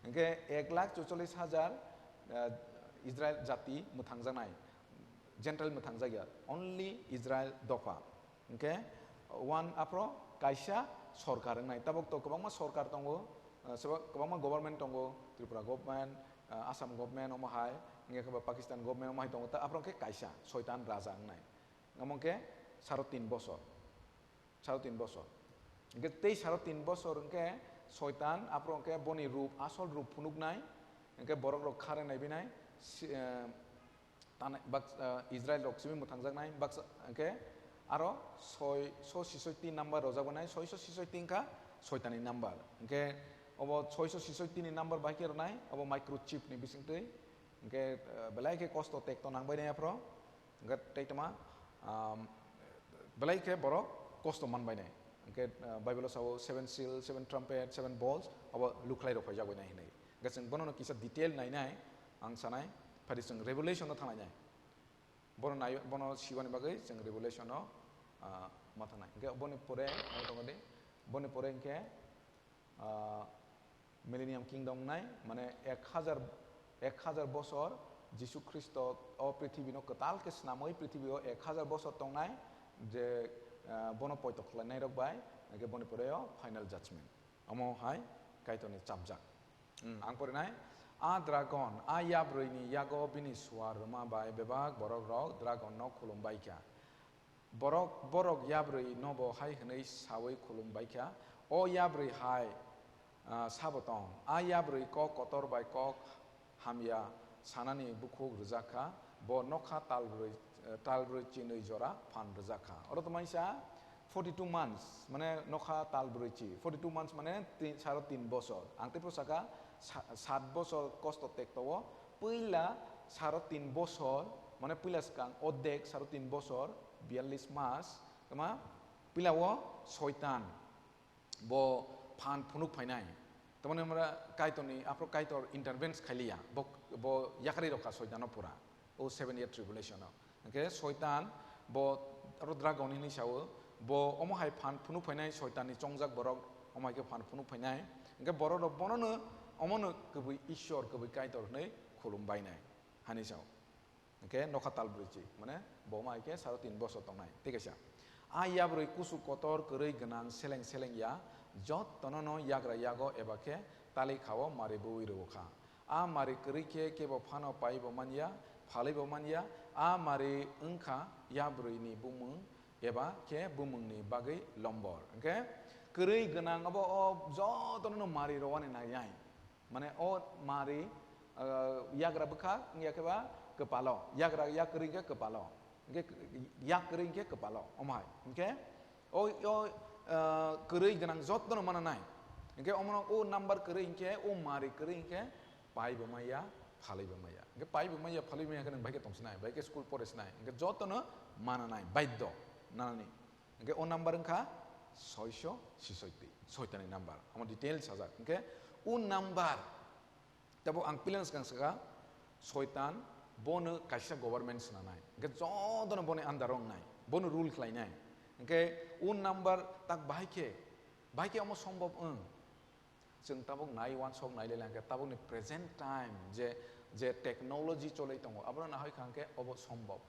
Hwnkhe ek lakh chuchollis hajar, eh, Israel jati mwthangjaknai, Gentile mwthangjak ya, only Israel dopha. Hwnkhe one aphro kaisa sorkar wngnai. Tabuk to kwbangma sorkar tongo, eh, soba-, kwbangma government tongo, Tripura government, eh, Assam government omo hai, hwnkhe khe ba Pakistan government omo hai tongo, ta aphro khe kaisa Soitan raja wngnai. Omo khe saro tin bosor. Saro tin bosor. Hwnkhe tei saro tin bosor hwnkhe Soitan aphro hwnkhe boni rup, asol rup phunuknai, hwnkhe borok rok kharwi naibinai, si-, eh, tanai, bak-, eh, Israel rok simi mwthangjaknai, baksa hwnkhe aro soi, so sisoiti number rojak wngnai, soi so sisoiti wngkha Soitanni number. Hwnkhe obo soi so sisoiti ni number bai khe rwnai, obo microchip ni bisingtwi. Hwnkhe, eh, belai khe kosto tekto nangbainai aphro. Hwnkhe tei toma, um, belai khe borok kosto manbainai. Hwnkhe, eh, Bible o sao seven seal, seven trumpet, seven bowls, abo lukhlai rok phaijak bainai hinwi. Hwnkhe chwng bono no kisa detail nainai, ang sanai, phadi chwng Revelation o thanglainai. Bono nai, bono sibani bagwi chwng Revelation o, ah, ma thangnai. Hwnkhe boni pore, ang tongo di, boni pore hwnkhe, ah, Millennium Kingdom wngnai, mane ek hajar, ek hajar bosor Jisu Khristo o prithibino kwtal khe snamwi prithibio ek hajar bosor tongnai, je, ah, bono poito khlainairok bai, hwnkhe boni pore o final judgment. Omo hai Kaitorni chapjak. Hmm, ang porinai, a dragon, a yabrwini yago bini suar rwma bai bebak borokrok dragonno khulum bai kha. Borok, borok yabrwi nobo hai hwnwi saui khulum bai kha, "O yabrwi hai, ah, sabo tong? A yabrwi kok kotor bai kok hamya sanani bukhuk rwjak kha, bo nokha talbrwi, eh, talbrwi chinwi jora phan rwjak kha." Oro tongmani sa forty two months, mane nokha talbrwi chi, forty two months mane tin, saro tin bosor. Ang tei phuru saka sa-, sat bosor kosto tekto o, puila saro tin bosor, mane puila swkang odek saro tin bosor, biyallis mas, tama puila o Soitan bo phan phunuk phainai. Tamani mara Kaitorni, aphro Kaitor intervenes khailiya, bo, bo yakarwi rokha Soitano pura. O seven year tribulation o. Hwnkhe Soitan bo aro dragon hinwi sao, bo omo hai phan phunuk phainai Soitanni chongjak borok, omo hai khe phan phunuk phainai. Hwnkhe borok rok bonono omono kwbwi Ishwar, kwbwi Kaitor hwnwi khulum bainai, hani sao. Hwnkhe nokha talbrwi chi, mane bo omo hai khe saro tin bosor tongnai. Tei kaisa, a yabrwi kusu kotor kwrwi gwnang seleng seleng ya, jottono no yagra yago eba khe tali khao mari bui rwo kha. A mari kwrwi khe kebo phano paibo man ya, phalwibo man ya. A mari wng kha yabrwini bumung eba khe bumungni bagwi lombor. Hwnkhe kwrwi gwnang abo o jotono no mari rwani nangnai. Mane o mari, ah, yagra bwkha wngya khe ba kwpalo, yagra yak kwrwi khe kwpalo. Hwnkhe yak kwrwi hwnkhe kwpalo, omo hai. Hwnkhe o, o, ah, kwrwi gwnang jotono mana nai. Hwnkhe omono o number kwrwi hwnkhe, o mari kwrwi hwnkhe paibo maya, phalwibo maya. Hwnkhe paibo maya, phalwibo maya khe nwng bai khe tongsinai, bai khe school pore sinai. Hwnkhe jotono mana nai, baiddo nanani. Hwnkhe o number wngkha soiso sisoiti, Soitanni number. Omo detail sajak. Hwnkhe o number Tabo ang pileng swkang swkha, Soitan bono kaisa government swnanai, hwnkhe jotono boni under o wngnai, bono rule khlainai. Hwnkhe o number tak bahai khe, bahai khe omo sombhob wng? Chwng tabuk nai uansuk nai le lang khe tabukni present time je, je technology cholwi tongo, abono nahoi kha hwnkhe obo sombhob.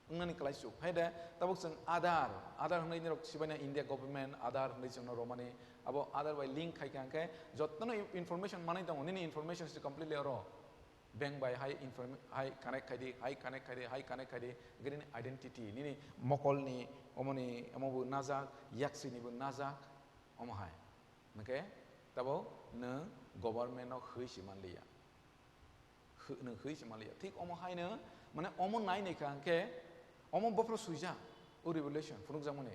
Wngnani klaisuk. Hai de, tabuk chwng Aadhaar, Aadhaar hwnwi norok sibaina India government Aadhaar hwnwi chwngno romani, abo Aadhaar bai link khai kha hwnkhe jotono i-, information manwi tongo, nini information se completely oro. Bank bai hai inform-, hai connect khai di, hai connect khai di, hai connect khai di, hwnkhe nini identity, nini mokolni, omoni, omobo najak, yaksinibo najak, omo hai. Hwnkhe tabo nwng government no hwi se manliya. Hw-, nwng hwi se manliya. Thik omo haino, mane, omo nai nai kha hwnkhe, omo bophro swijak, o Revelation phunukjakmani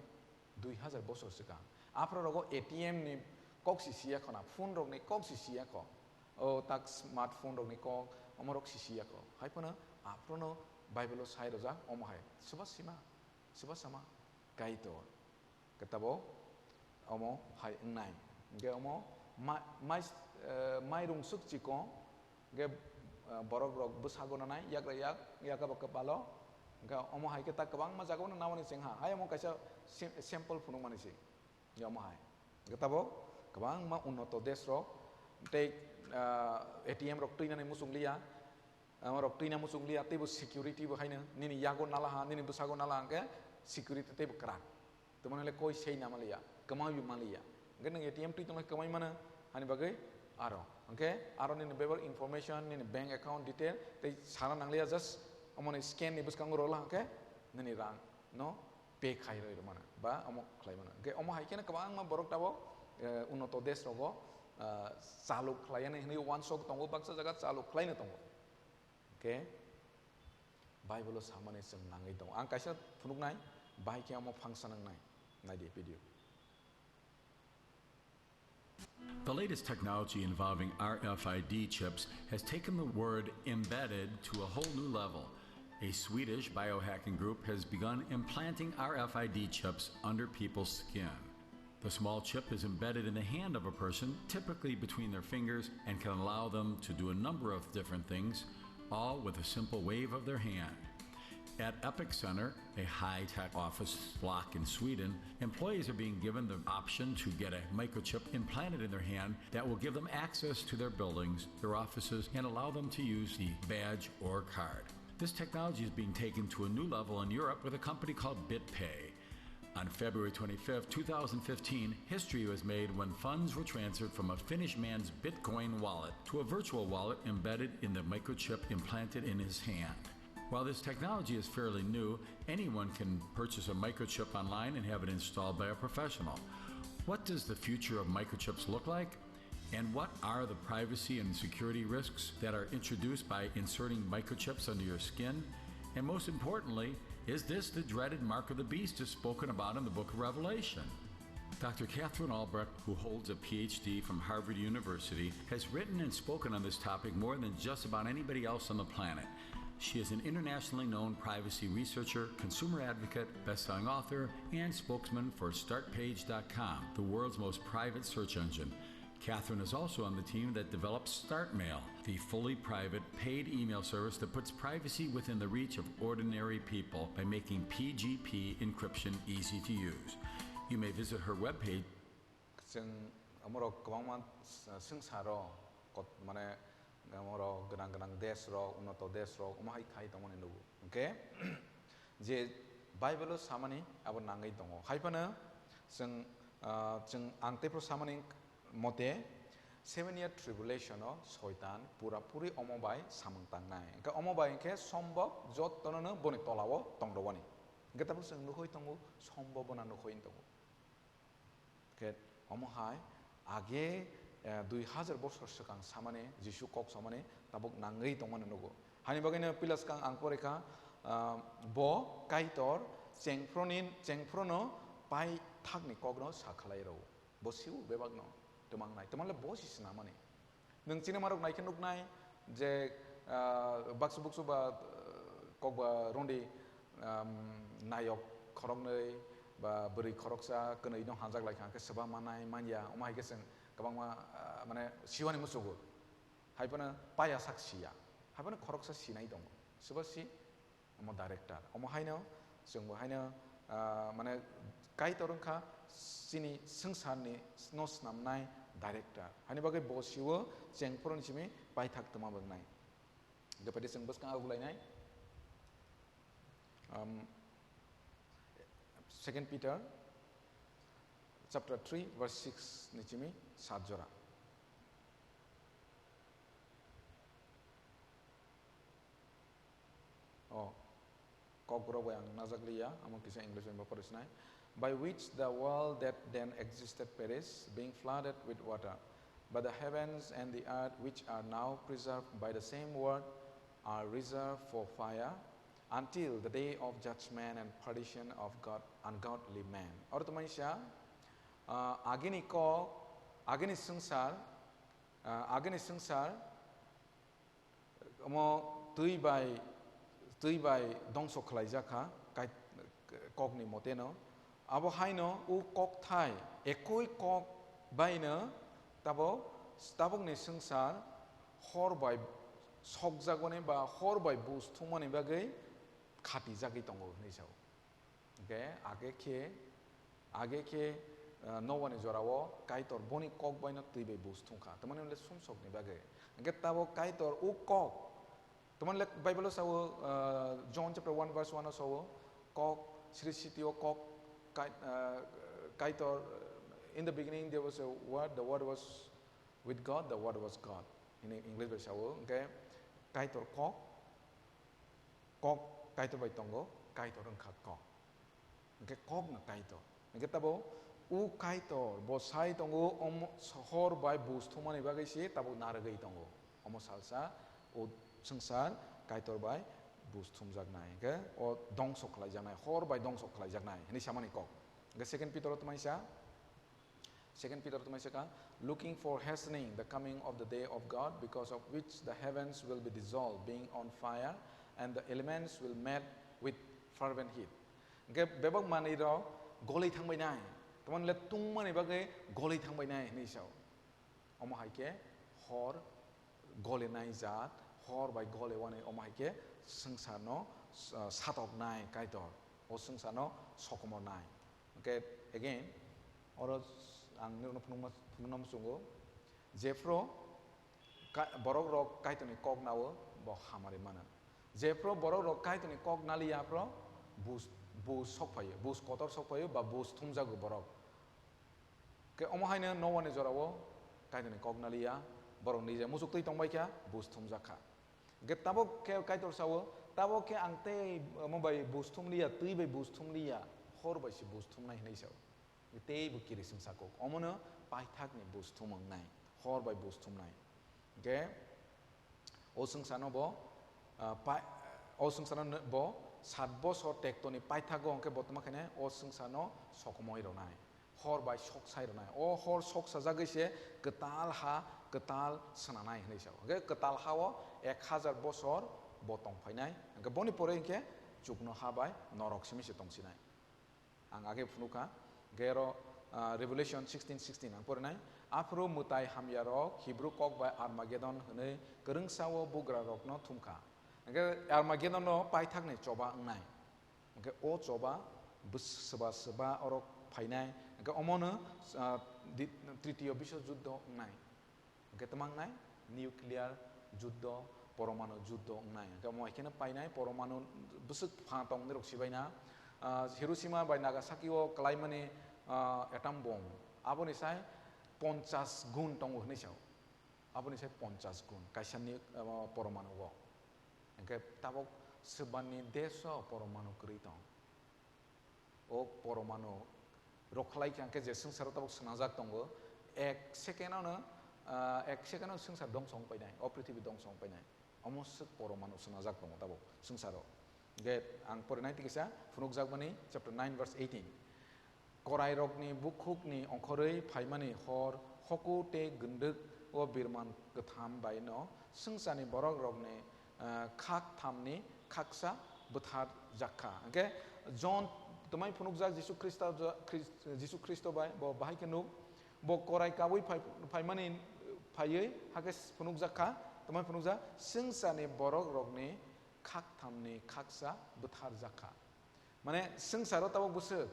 dui hazar bosor swkang. Aphro rogo A T M ni kok si siya kho na, phone rokni kok si siya kho. O tak smartphone rokni kok, omo rok si siya kho. Hai phano aphrono Bible o sai rojak, omo hai. Soba sima, soba sama, Kaitor. Khe tabuk omo hai wngnai. Hwnkhe omo ma-, mai, eh, mairung swk chikon, hwnkhe, eh, borok rok bwsago nanai, yagra yak, yakaba kwpalo, Hwnkhe omo hai khe ta kwbangma jagao no namani chengha. Hai omo kaisa sim-, sample phunukmani se. Omo hai. Hwnkhe tabok kwbangma unnoto desh rok tei, ah, A T M rok twinani muchung liya. Amo rok twina muchung liya, teibo security bo haino nini yago nala ha, nini bwsago nala ha, hwnkhe security teibo kwrak. Tamo hwnle koi sei nama liya, kwmawi ma liya. Hwnkhe nwng A T M twi tongkhe kwmai mano, hani bagwi aro. Hwnkhe aro nini bebak information, nini bank account detail tei sana nang liya, just omoni scan ni bwskango rola hwnkhe nini rang no pay khai roi mano ba omo khlai mano. Hwnkhe omo hai kheno kwbangma borok tabok, eh, unnoto desh rogo, ah, chaluk khlai yani hwnwi uansuk tongo, baksa jaga chaluk khlaino tongo. Hwnkhe Bible-o samani chwng nangwi tongo. Ang kaisa phunuknai, bai khe omo phangsa nangnai. Naidi video. The latest technology involving R F I D chips has taken the word embedded to a whole new level. A Swedish biohacking group has begun implanting R F I D chips under people's skin. The small chip is embedded in the hand of a person, typically between their fingers, and can allow them to do a number of different things, all with a simple wave of their hand. At Epic Center, a high-tech office block in Sweden, employees are being given the option to get a microchip implanted in their hand that will give them access to their buildings, their offices, and allow them to use the badge or card. This technology is being taken to a new level in Europe with a company called BitPay. On February twenty-fifth, two thousand fifteen, history was made when funds were transferred from a Finnish man's Bitcoin wallet to a virtual wallet embedded in the microchip implanted in his hand. While this technology is fairly new, anyone can purchase a microchip online and have it installed by a professional. What does the future of microchips look like? And what are the privacy and security risks that are introduced by inserting microchips under your skin? And most importantly, is this the dreaded mark of the beast as spoken about in the book of Revelation? Doctor Katherine Albrecht, who holds a P H D from Harvard University, has written and spoken on this topic more than just about anybody else on the planet. She is an internationally known privacy researcher, consumer advocate, best-selling author, and spokesman for start page dot com, the world's most private search engine. Katherine is also on the team that developed StartMail, the fully private paid email service that puts privacy within the reach of ordinary people by making P G P encryption easy to use. You may visit her webpage. Chwng omorok kwbangma s-, swngcharo kot-, mane omorok gwnang gwnang desh rok, unnoto desh rok, omo hai khai tongmani nugo. Hwnkhe je Bible-o samani abo nangwi tongo. Hai phano chwng, ah, chwng ang teiphru samani mote seven year tribulation-o Soitan pura puri omo bai samung tangnai. Hwnkhe omo bai hwnkhe sombok jottono no boni tola-o tongdogoni. Hwnkhe tabuk chwng nukhoi tongo, sombok bono nukhoi tongo. Khe omo hai age, eh, dui hajar bosor swkang samani, Jisu kok samani tabuk nangwi tongmani nugo. Hani bagwino pila swkang ang pore kha, ah, bo Kaitor chengphroni, chengphrono paithakni kokno sa khlai rw. Bo siu bebakno twmangnai. Twmanle bo si snamani. Nwng chini marok naikhe nuknai je, ah, baksa buksu ba, ah, kokba rondi, um, nayok khoroknwi ba bwrwi khoroksa kwnwi no hanjak lai kha, hwnkhe swba manai manya, omo hai khe chwng kwbangma, ah, mane siwani muchugo. Hai phano paya sak siya, hai phano khoroksa sinai tongo, swba si. Omo director. Omo haino, chwngbo haino, ah, mane Kaitor wngkha chini swngcharni no snamnai director. Haini bagwi bo siwo chengphoroni simi paithak twma wngnai. Hwnkhe phaidi chwng bwskang agulainai. Um, Second Peter chapter three verse six ni simi sat jora. Oh, kokborok bai ang najak liya, amo kisa English bai pore sinai. By which the world that then existed perished, being flooded with water. But the heavens and the earth, which are now preserved by the same word, are reserved for fire until the day of judgment and perdition of God, ungodly men. Oro tongmani sa, ah, agini kok, agini swngchar, ah, agini swngchar, omo twi bai, twi bai dongso khlaijak kha, kai-, kokni moteno. Abo haino o kokthai, ekoi kok baino tabok, tabokni swngchar hor bai sokjagoni ba hor bai bus thumani bagwi khatijagwi tongo hwnwi sao. Hwnkhe age khe, age khe, ah, Noani jorao Kaitor boni kok baino twi bai buj thumkha, tamani hwnle sumsokni bagwi. Hwnkhe tabok Kaitor o kok, tamani le Bible-o sao, ah, John chapter one verse one-o sao, kok, srishti-o kok, Kai-, ah, Kaitor, "In the beginning there was a word, the word was with God, the word was God." Hwnwi English bai sao, hwnkhe Kaitor kok, kok Kaitor bai tongo, Kaitor wngkha kok. Hwnkhe kok no Kaitor. Hwnkhe tabok o Kaitor bo sai tongo, omo hor bai buj thumani bagwi se tabok narwgwi tongo. Omo salsa o swngchar Kaitor bai buj thumjaknai, hwnkhe o dongso khlaijaknai, hor bai dongso khlaijaknai hwnwi samani kok. Hwnkhe Second Peter-o tamaisa, Second Peter tamaisa ka, "Looking for hastening the coming of the day of God, because of which the heavens will be dissolved, being on fire, and the elements will melt with fervent heat." Hwnkhe bebak manwi rok golwi thangbai nai, tamani le tungmani bagwi golwi thangbai nai hwnwi sao. Omo hai khe hor golinai jaat, hor bai goliwani omo hai khe swngcharno, ah, satoknai Kaitor, o swngcharno sokomornai. Hwnkhe again, oro ang nirokno phunukma, phunukna muchungo, jephru ka-, borok rok Kaitorni kok nao bo hamari mano. Jephru borok rok Kaitorni kok naliya phru buj, buj sok phaio, buj kotor sok phaio ba buj thumjago borok. Khe omo haino Noani jorao Kaitorni kok naliya, borok nije muchuk twi tongbai kha, buj thumjak kha. Hwnkhe tabok khe Kaitor sao, "Tabok khe ang tei omo bai buj thumliya, twi bai buj thumliya, hor bai se buj thumnai," hwnwi sao. Tei bo kirisingsa kok, omono paithakni buj thum wngnai, hor bai buj thumnai. Hwnkhe o swngcharno bo, ah, pai-, o swngcharno bo sat bosor tektoni paithago hwnkhe bo tamo khainai o swngcharno sokomoi rwnai, hor bai soksai rwnai. O hor soksajagwi se kwtal ha kwtal swnanai hwnwi sao. Hwnkhe kwtal ha-o ek hajar bosor bo tongphainai. Hwnkhe boni pore hwnkhe chukno ha bai norok simi se tongsinai. Ang age phunukha, hwnkhe oro, ah, Revelation sixteen sixteen ang porinai. Aphuru mwtai hamyarok Hibru kok bai Armagedon hwnwi kwrwngsa-o bugrarokno thumkha. Hwnkhe Armagedon-o paithakni choba wngnai. Hwnkhe o choba bwswba swba oro phainai. Hwnkhe omono, ah, di-, tritiyo biswjuddo wngnai. Hwnkhe tamo wngnai nuclear juddo, poromanu juddo wngnai. Hwnkhe omo hai kheno painai poromanu bwswk pha tongnairok sibaina, ah, Hiroshima bai Nagasaki-o kwlaimani, ah, atom bomb, aboni sai ponchas gun tongo hwnwi sao. Aboni sai ponchas gun kaisa ni, ah, poromanu-o. Hwnkhe tabok swbani desh-o poromanu kwrwi tong. O poromanu rwkhlai kha hwnkhe je swngcharo tabok swnajak tongo, ek second-ono, ah, ek second-o swngchar dongso wng painai, o prithibi dongso wng painai. Omo swk poromanu swnajak tongo tabok swngcharo. Hwnkhe ang porinai tei kisa phunukjakmani chapter nine verse eighteen. Korairokni bukhukni ongkhorwi phaimani hor hoku tei gwndwk-o birman kwtham bai'-no swngcharni borokrokni, ah, khak thamni khaksa bwtharjak kha. Hwnkhe John twmai phunukjak Jisu Khristo, Khris-, Jisu Khristo bai bo bahai khe nuk, bo korai kabui phai-, phaimani phaiwi hakhe phunukjak kha, twmai phunukjak, "Swngcharni borokrokni khak thamni khaksa bwtharjak kha." Mane swngcharo tabok bwswk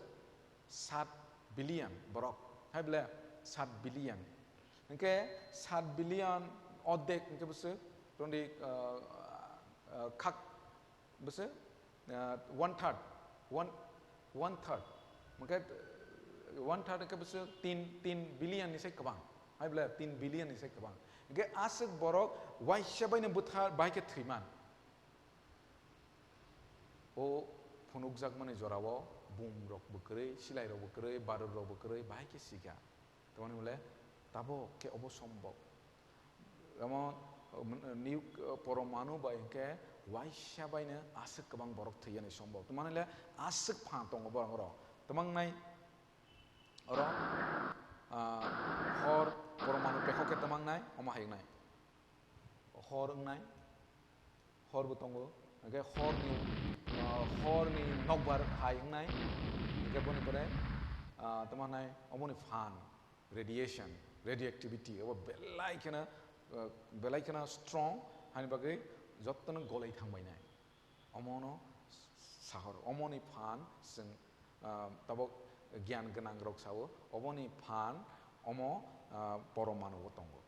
sat billion borok, hai bole sat billion. Hwnkhe sat billion ordek hwnkhe bwswk twenty, ah, ah, khak bwswk, ah, one third, one, one third. Hwnkhe, ah, one third hwnkhe bwswk tin, tin billion ni sai kwbang. Hai bole tin billion ni sai kwbang. Hwnkhe aswk borok waisa baino bwthar bai khe thwiman. O phunukjakmani jorao bumrok bo kwrwi, silairok bo kwrwi, barurok bo kwrwi, bahai khe sikha. Tamoni hwnle tabok khe obo sombok. Jemon, um, nuc-, poromanu bai hwnkhe waisa baino aswk kwbang borok thwiyani sombok. Tamoni hwnle aswk phan tongo borok oro. Tamang nai oro, ah, hor poromanu pekhok khe tamang nai, omo hai wngnai. Hor wngnai, hor bo tongo, hwnkhe horni, ah, horni nokbar hai wngnai, hwnkhe boni pore, ah, tamo hwnai omoni phan, radiation, radioactivity, obo belai kheno, ah, belai kheno strong, hani bagwi jotono golai thangbainai. Omono sahor. Omoni phan chwng, ah, tabok gyan gwnang rok sao, oboni phan omo, ah, poromanu o tongo.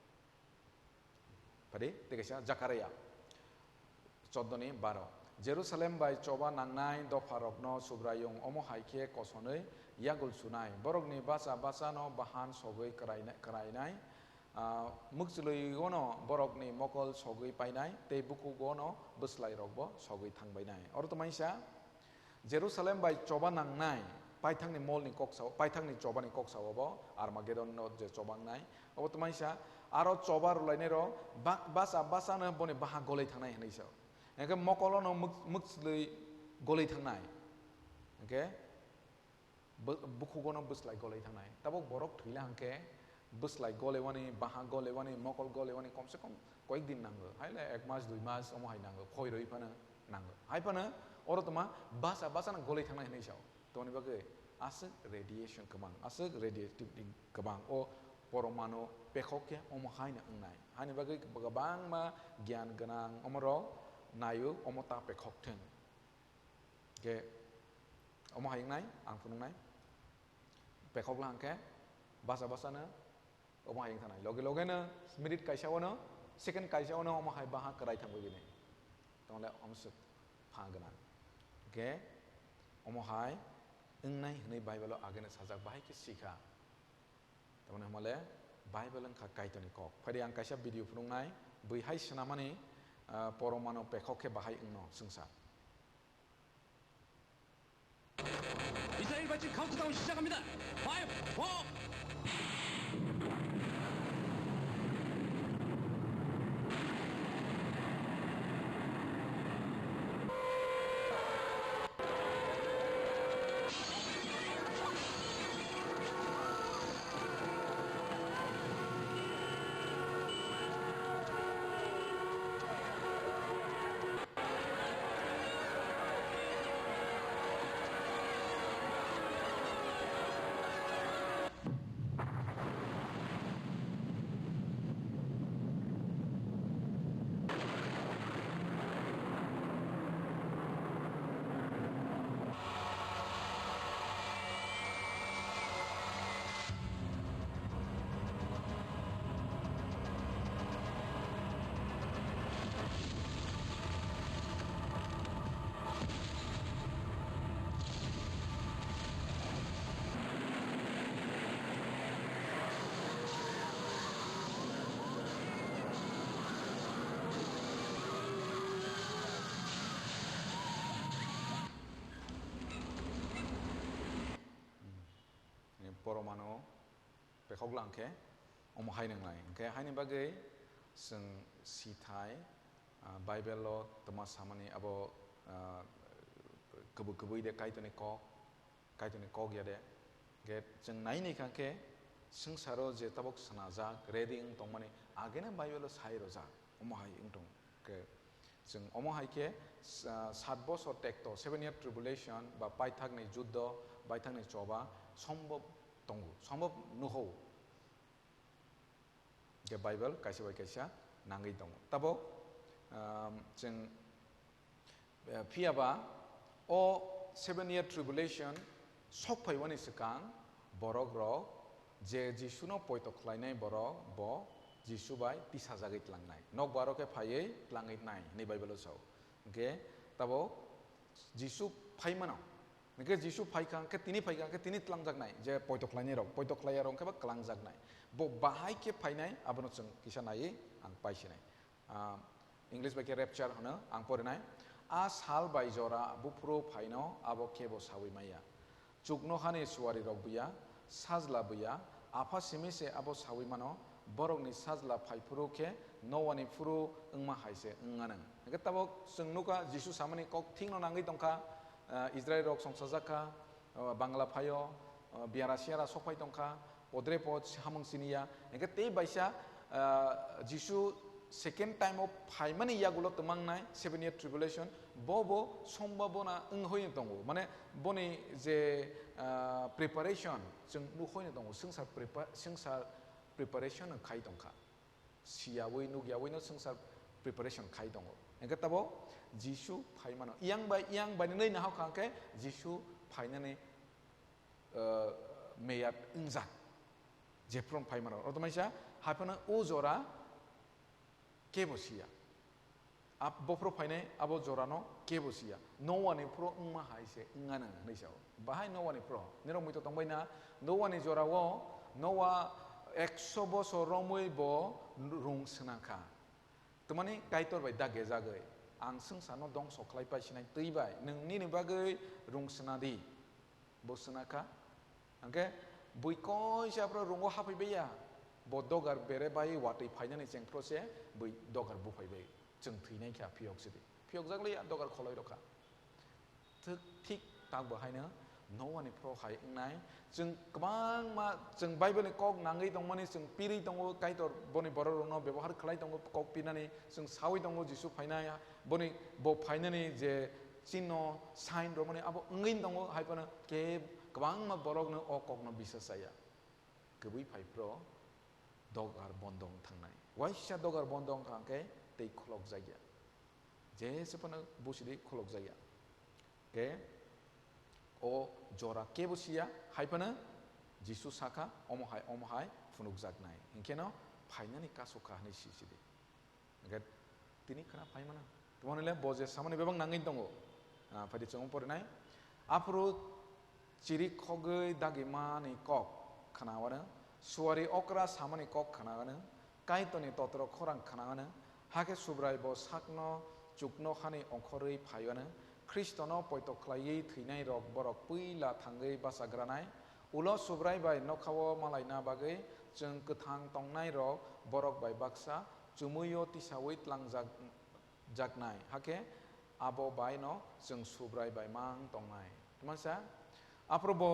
Phadi, tei kaisa Jakaraya choddo ni baro. Jerusalem bai choba nangnai dopha rokno Subraiyung omo hai khe kosonwi yagul sunai. Borokni bacha bachano bahan sogwi kwraina-, kwrainai. Ah, mwkchwlwi ono borokni mokol sogwi painai, tei bukhugo ono bwslai rokbo sogwi thangbainai. Oro twmaisa Jerusalem bai choba nangnai, paithakni molni kok sao, paithakni chobani kok sao bo, Armagedon no je choba wngnai. Obo twmaisa, aro choba rwlainai rok, ba-, basa, basano boni baha golwi thangnai hinwi sao. Hingkhe mokolo no mwk-, mwkchwlwi golwi thangnai. Hingkhe, Bw-, bukhugono bwslai golwi thangnai. Tabok borok thwila hwnkhe bwslai golewani, baha golewani, mokol golewani komse kom koyek din nango. Haile ek mas, dui mas omo hai nango. Khoi rwi phano nango. Hai phano oro tongma basa, basano golwi thangnai hinwi sao. Toni bagwi aswk radiation kwbang, aswk radioactivity kwbang. O poromanu pekhok khe omo haino wngnai. Haini bagwi kwbangma gyan gwnang omorok naio omo ta pekhok thwng. Hingkhe omo hai wngnai, ang phunuknai. Pekhok lang khe basa basano omo hai wng thanai. Loge loge no minute kaisa ono, second kaisa ono omo hai baha kwrai thangwi bini. Tongle omo se pha gwnang. Hingkhe omo hai wngnai hwnwi Bible o ageno sajak bahai khe sikha. Tamoni hwnmale Bible wngkha Kaitorni kok. Phaidi ang kaisa video phunuknai, bui hai swnamani, ah, poromano pekhok khe bahai wngno swngsa. 이스라엘 발진 카운트다운 시작합니다. five, four. Poromano pekhok lang khe omo hai nang nai. Hingkhe haini bagwi chwng sithai, ah, Bible o twma samani abo, ah, kwbwi kwbwi de Kaitorni kok, Kaitorni kok ya de. Hingkhe chwng nai ni kha khe swngcharo je tabok swnajak, ready wng tongmani ageno Bible o sai rwjak, omo hai wng tong khe. Chwng omo hai khe, sa-, sat bosor tekto, seven year tribulation, ba paithakni juddo, paithakni choba, sombhob tongo, sombhob nuho. Je Bible kaisa bai kaisa nangwi tongo. Tabo, um, chwng, eh, phiya ba o seven year tribulation sok phaiwani swkang borok rok je Jisuno poito khlainai borok bo Jisu bai tisajagwi tlangnai. Nokbar o khe phaiwi tlangwi nai hinwi Bible o sao. Hingkhe tabo Jisu phaimano. Hingkhe Jisu phaikha hingkhe tini phaikha hingkhe tini tlangjaknai je poito khlainai rok, poito khlaiya rok hingkhe ba klangjaknai. Bo bahai khe phainai abono chwng kisa naiwi ang paisinai. Ah, English bai khe rapture hwno, ang porinai. A sal bai jora buphuru phaino abo kebo saui maya. Chuknohani suari rok buya, sajla buya, apha simi se abo saui mano, borokni sajla phaiphuru khe Noani phuru wngma hai se wng anw. Hingkhe tabok chwng nukha Jisu samani kok thikno nangwi tongkha, ah, Israel rok songchajak kha, ah, Bangla phaio, ah, biara siara sokphai tongkha, podre pod samung siniya. Hingkhe tei baisa, ah, Jisu second time o phaimani yagulo twmangnai seven year tribulation, bo bo sombhabona wng hoino tongo. Mane boni je, ah, preparation chwng nuk hoino tongo, swngchar prepa-, swngchar preparation wng khai tongkha. Siyaui nukyaui no swngchar preparation khai tongo. Hingke tabo Jisu phai mano. Yang bai, yang bai nini nahok kha hingke Jisu phainani, eh, meyat wngjak. Jephron phai mano. Oro to maisa, hai phano o jora kebo siya. Ap-, bophro phainai abo jorano kebo siya. Noani phro wngma hai se wngano hwnwi sao. Bahai Noani phro. Nirok muitok tongbai na, Noani jorao Noa ekso bosor romwi bo rung swnang kha. Twmani Kaitor bai dagejagwi, "Ang swngcharno dongso khlai paisinai twi bai, nwng nini bagwi rung swnadi." Bo swnakha. Hwnkhe bui koisa phro rungo haphaibai ya. Bo dogar bere bai watwi phainani chengphro se bui dogar buphaibai. Chwng thwinai kha phiyok sidi. Phiyokjak liya dogar kholoi rokha. Thik, thik tak bo haino Noani phro hai wngnai. Chwng kwbangma, chwng Bible ni kok nangwi tongmani chwng pirwi tongo, Kaitor boni borok rokno bebohar khlai tongo, kok pinani chwng sawi tongo, Jisu phainai, boni bo phainani je chino sign romani abo wngwi tongo, hai phano ke kwbangma borokno o kokno bisas chaya. Kwbwi phai phro dogar bondo wng thangnai. Waisa dogar bondo wng kha hwnkhe tei khulokjakya. Jese phano busidi khulokjakya. Khe o jora kebo siya, hai phano Jisu sakha, "Omo hai, omo hai phunukjaknai." Hinkhe no phainani kasu kha hwnwi sisidi. Hingkhe tini khna phai mano. Tamo hwnle bo je samani bebak nangwi tongo. Ah, phaidi chwng porinai. Aphuru chiri khogwi dagimani kok khnawano, suari okra samani kok khnawano, Kaitorni totro khorang khnawano, hakhe Subrai bo sakno chuknokhani ongkhorwi phaiwano, Khristono poito khlaiwi thwinai rok borok puila thangwi bachagranai, ulo Subrai bai nokhao malaina bagwi chwng kwthang tongnai rok borok bai baksa chumuio tisaui tlangjak, jaknai, hakhe abo bai no chwng Subrai bai mang tongnai. Tmasa, aphuru bo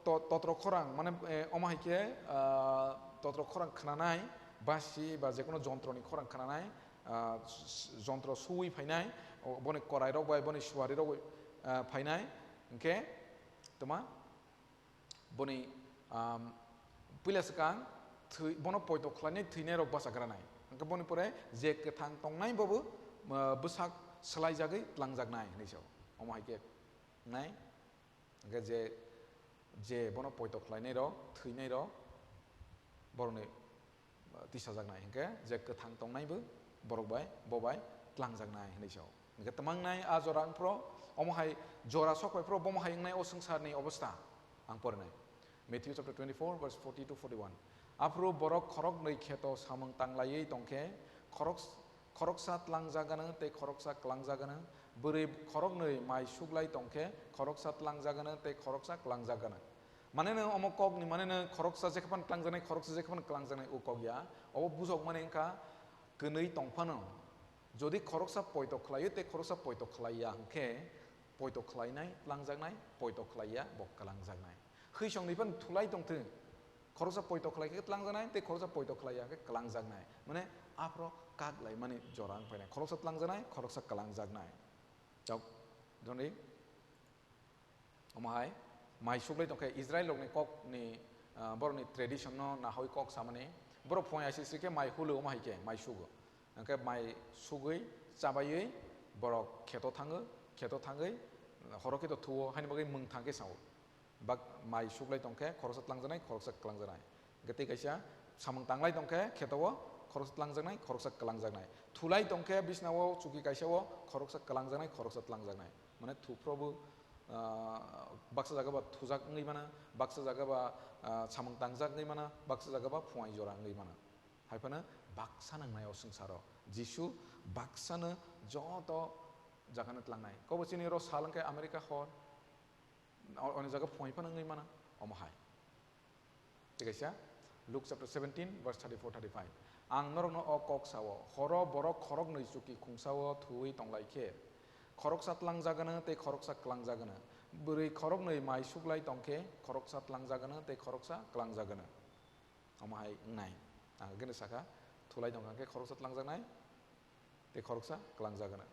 to-, totro khorang, mane, eh, omo hai khe, ah, totro khorang khnanai, basi ba jekono jontroni khorang khnanai, ah, s-, s-, jontro suwi phainai, o, boni korai rok bai, boni suari rok bai, ah, phainai, hwnkhe, tma, boni, um, puila swkang thwi-, bono poito khlainai thwinai rok bachagranai. Hwnkhe boni pore je kwthang tongnai bobo, uh, bwsak swlaijagwi tlangjaknai hwnwi sao. Omo hai khe nai. Hwnkhe je, je bono poito khlainai rok, thwinai rok, borokni tisajaknai, hwnkhe je kwthang tongnaibo borok bai, bo bai tlangjaknai hwnwi sao. Hwnkhe tmangnai a jora wngphro, omo hai jora sok phaiphro, bomo hai wngnai o swngcharni obostha. Ang porinai. Matthew chapter twenty-four, verse forty to forty-one. Aphuru borok khoroknwi kheto samung tanglaiwi tongkhe, khorok-, khoroksa tlangjak gwnang tei khoroksa klangjak gwnang. Bwrwi khoroknwi mai suklai tongkhe, khoroksa tlangjak gwnang tei khoroksa klangjak gwnang. Mane nwng omo kokni, mane nwng khoroksa jekhaphano tlangjaknai, khoroksa jekhaphano tlangjaknai, o kok ya. Obo bujokmani wngkha kwnwi tongphano. Jodi khoroksa poito khlaio tei khoroksa poito khlaiya hwnkhe, poito khlainai tlangjaknai, poito khlaiya bo klangjaknai. Hwisongni phano thulai tongthwng. Khoroksa poito khlai khe tlangjaknai, tei khoroksa poito khlaiya khe klangjaknai. Mane aphro kak laimani jora wng phainai. Khoroksa tlangjaknai, khoroksa klangjaknai. Chok, joni. Omo hai, mai suklai tongkhe Israel rokni kokni, ah, borokni tradition no nahawi kok samani. Borok phung aisisri khe mai hulu omo hai khe mai sugo. Hwnkhe mai sugwi chabaiwi borok kheto thango, kheto thangwi horo khe to thuo, haini bagwi mwng thang khe sao. Bak mai suklai tongkhe khoroksa tlangjaknai, khoroksa klangjaknai. Hwnkhe tei kaisa samung tanglai tongkhe kheto o khoroksa tlangjaknai, khoroksa klangjaknai. Thulai tongkhe bisna o chuki kaisa o khoroksa klangjaknai, khoroksa tlangjaknai. Mane thuphrobo, ah, baksa jaga ba thujak wngwi mano, baksa jaga ba, ah, samung tangjak wngwi mano, baksa jaga ba phuai jora wngwi mano. Hai phano baksa nangnai o swngcharo. Jisu baksano joto jagano tlangnai. Kobo chini oro sal hwnkhe America hor, o-, oni jaga phuai phano wngwi mano, omo hai. Tei kaisa Luke chapter seventeen, verse thirty-four, thirty-five. Ang norokno o kok sao, horo borok khoroknwi chuki khungsao thuwi tonglai khe, khoroksa tlangjagano tei khoroksa klangjagano. Bwrwi khoroknwi mai suklai tongkhe, khoroksa tlangjagano tei khoroksa klangjagano. Omo hai wngnai. Ang gene saka, thulai tongkha khe khoroksa tlangjaknai tei khoroksa klangjagano.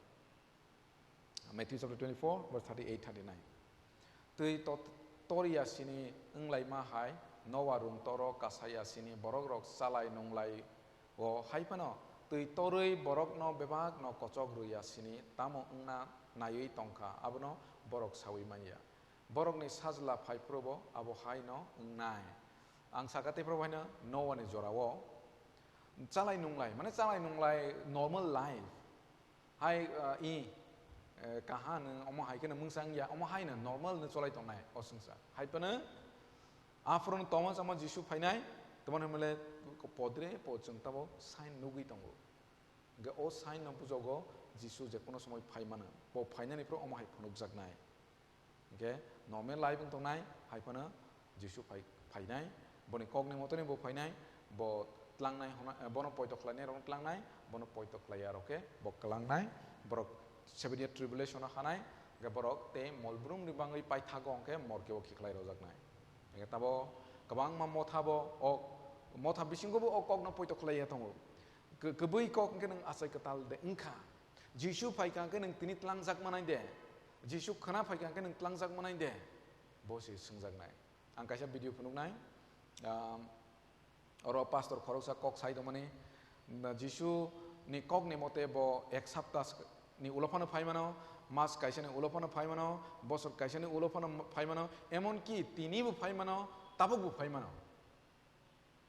Matthew chapter twenty-four, verse thirty-eight, thirty-nine. Twi tot-, toriya sini wnglaima hai, Noa rung toro kasaya sini borok rok chalai nunglai o hai phano Twi torwi borokno bebakno kochok rwya sini tamo wngna naiwi tongkha, abono borok saui manya. Borokni Sajla phai phuru bo abo hai no wngnai. Ang saka tei phuru haino Noani jorao chalai nunglai, mane chalai nunglai normal life. Hai, ah, i, eh, kaha nwng omo hai kheno mungsa wngya, omo hai no normal no cholai tongnai o swngchar. Hai phano aphuru no tongma chama Jisu phainai, tamo hwnmale podre po chwng tabo sign nugwi tongo. Hwnkhe o sign no bujogo Jisu je kono somoi phai mano, bo phainani phuru omo hai phunukjaknai. Hwnkhe normal life wng tongnai, hai phano Jisu phai, phainai, boni kokni motoni bo phainai, bo tlangnai hwnna, eh, bono poito khlainai rokno tlangnai, bono poito khlaiya rok khe bo klangnai, borok seven year tribulation o hanai, hwnkhe borok tei molbrumni bangwi paithago hwnkhe morke o khiklai rojaknai. Hwnkhe tabo kwbangma motha bo o motha bisingo bo o kokno poito khlaiya tongo. Kw-, kwbwi kok hwnkhe nwng achai kwtal de wngkha. Jisu phaikha hwnkhe nwng tini tlangjak manai de? Jisu khwna phaikha hwnkhe nwng tlangjak manai de? Bo se swngjaknai. Ang kaisa video phunuknai. Um, oro pastor khoroksa kok sai tongmani, na Jisu ni kok ni mote bo ek sapta ni ulo phano phai mano, mas kaisa ni ulo phano phai mano, bosor kaisa ni ulo phano phai mano, emon ki tini bo phai mano, tabuk bo phai mano.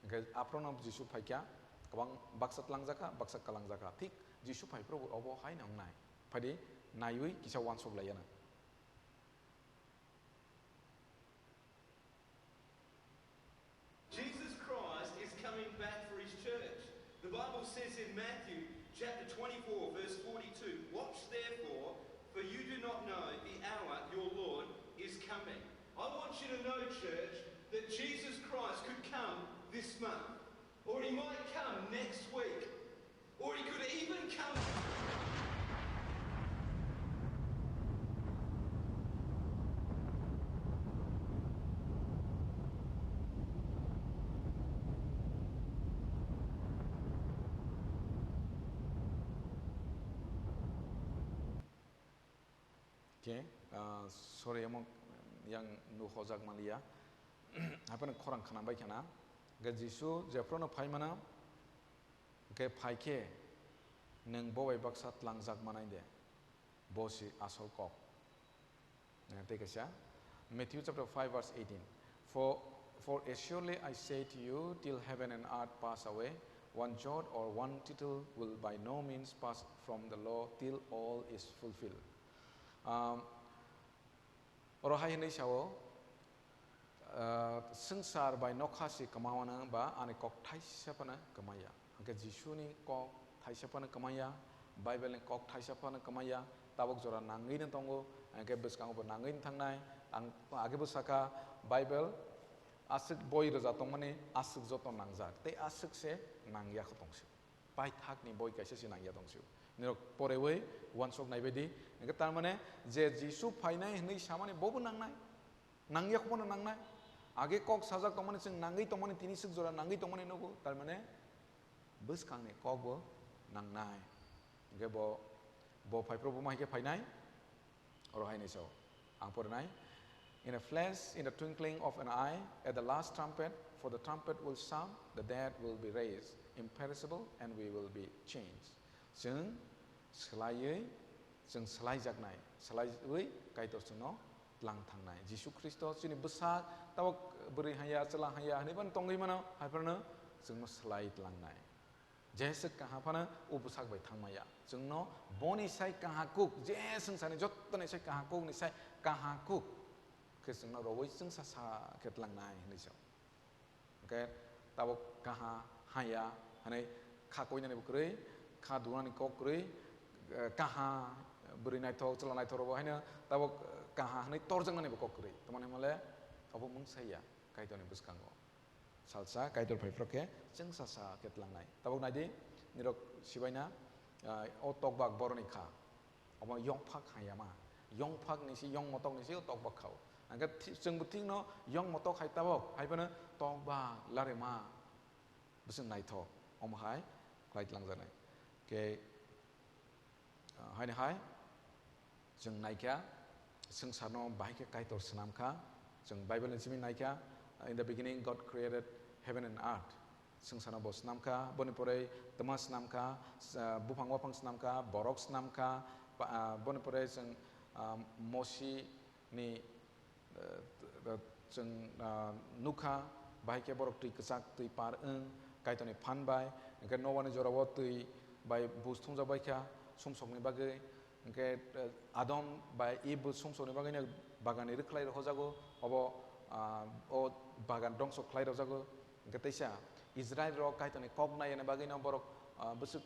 Hwnkhe aphuru no Jisu phaikha, kwbang baksa tlangjakha, baksa kwlangjakha. Thik Jisu phai phuru bo obo hai no wngnai. Phaidi naiwi kisa uansuk laiya nang. Jesus Christ is coming back for his church. The Bible says in Matthew chapter twenty-four, verse forty-two, "Watch therefore, for you do not know the hour your Lord is coming." I want you to know, church, that Jesus Christ could come this month, or he might come next week, or he could even come. Khe, ah, sorry, omo yang nuhojak manliya. Haphano khorang khna bai khna. Hwnkhe Jisu jephruno phai mano, hwnkhe phai khe nwng bo bai baksa tlangjak manai de? Bo se asol kok. Eh, tei kaisa, Matthew chapter five verse eighteen. For, for assuredly I say to you, till heaven and earth pass away, one jot or one tittle will by no means pass from the law till all is fulfilled. Um, oro hai hwnwi sao, ah, swngchar bai nokha se kwmawano ba ani kok thaisa phano kwmaya. Hwnkhe Jisuni kok thaisa phano kwmaya, Bible ni kok thaisa phano kwmaya, tabuk jora nangwi no tongo, hwnkhe bwskango bo nangwi no thangnai. Ang age bo sakha, Bible aswk boi rwja tongmani aswk joto nangjak, tei aswk se nangya kho tongsi. Paithakni boi kaisa se nangya tongsi. Nirok porewi uansuk naibaidi, hwnkhe tar mane je Jisu phainai hwnwi samani bobo nangnai. Nangya khobono nangnai. Age kok sajak tongmani, chwng nangwi tongmani, tini swk jora nangwi tongmani nugo, tar mane bwskangni kok bo nangnai. Hwnkhe bo, bo phai phuru bo ma hai khe phainai? Oro hai ni sao. Ang porinai. "In a flash, in the twinkling of an eye, at the last trumpet, for the trumpet will sound, the dead will be raised imperishable, and we will be changed." Chwng swlaiwi, chwng swlaijaknai, swlaiwi Kaitor chwngno tlang thangnai. Jisu Khristo chini bwsak, tabuk bwrwi haya, chwla haya hwnwi phano tongwi mano, hai phano chwngno swlai tlangnai. Jeswk kaha phano o bwsak bai thangmaya. Chwngno boni sai kaha kuk, je swngcharni jottoni sai kaha kukni sai kaha kuk khe chwngno rowui chwngsa sa khe tlangnai hwnwi sao. Hwnkhe tabuk kaha haya hwnwi kha koinani bo kwrwi, kha dunani kok kwrwi, eh, kaha bwrwi naithok, chwla naithok rokbo haino tabuk, eh, kaha hwnwi torjaknani bo kok kwrwi. Tamoni hwnmale obo mungsa ya Kaitorni bwskango. Salsa Kaitor phai phro khe chwngsa sa khe tlangnai. Tabuk naidi, nirok sibaina, ah, o tokbak boroni kha. Omo yongphak hayama. Yongphak ni si, yong motok ni si o tokbak khao. Hwnkhe thi-, chwngbo thikno yong motok hai tabuk, hai phano tokbak larema. Bwswk naithok, omo hai khlai tlangjaknai. Khe, ah, haini hai, chwng naikha, swngcharno bahai khe Kaitor swnamkha. Chwng Bible ni simi naikha, "In the beginning God created heaven and earth." Swngcharno bo snamkha, boni pore twma snamkha, sa-, buphang waphang snamkha, borok snamkha, pa-, ah, boni pore chwng, ah, Mosi ni, eh, chwng, ah, nukha, bahai khe borok twi kwchak twi par wng, Kaitorni phan bai, hwnkhe Noani jorao twi bai buj thumjak bai kha, sumsokni bagwi, hwnkhe, eh, Adam bai Eve bo sumsokni bagwino baganni rwkhlai rw hojago, obo, ah, o bagan dongso khlai rwjago, hwnkhe teisa Israil rok Kaitorni kok naiyani bagwino borok, ah, bwswk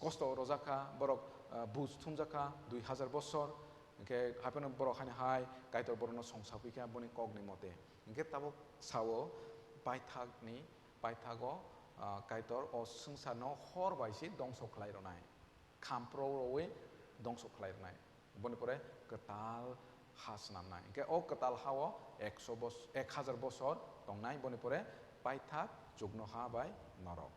kosto rwjak kha, borok, ah, buj thumjak kha dui hazar bosor, hwnkhe hapheno borok haino hai Kaitor borokno songsaphi kha boni kokni mote. Hwnkhe tabuk sao paithakni, paithago, ah, Kaitor o swngcharno hor bai se dongso khlai rwnai, khamprok rwi dongso khlai rwnai. Boni pore kwtal ha swnamnai. Hwnkhe o kwtal hao ekso bos-, ek hazar bosor tongnai, boni pore paithak chuknoha bai norok.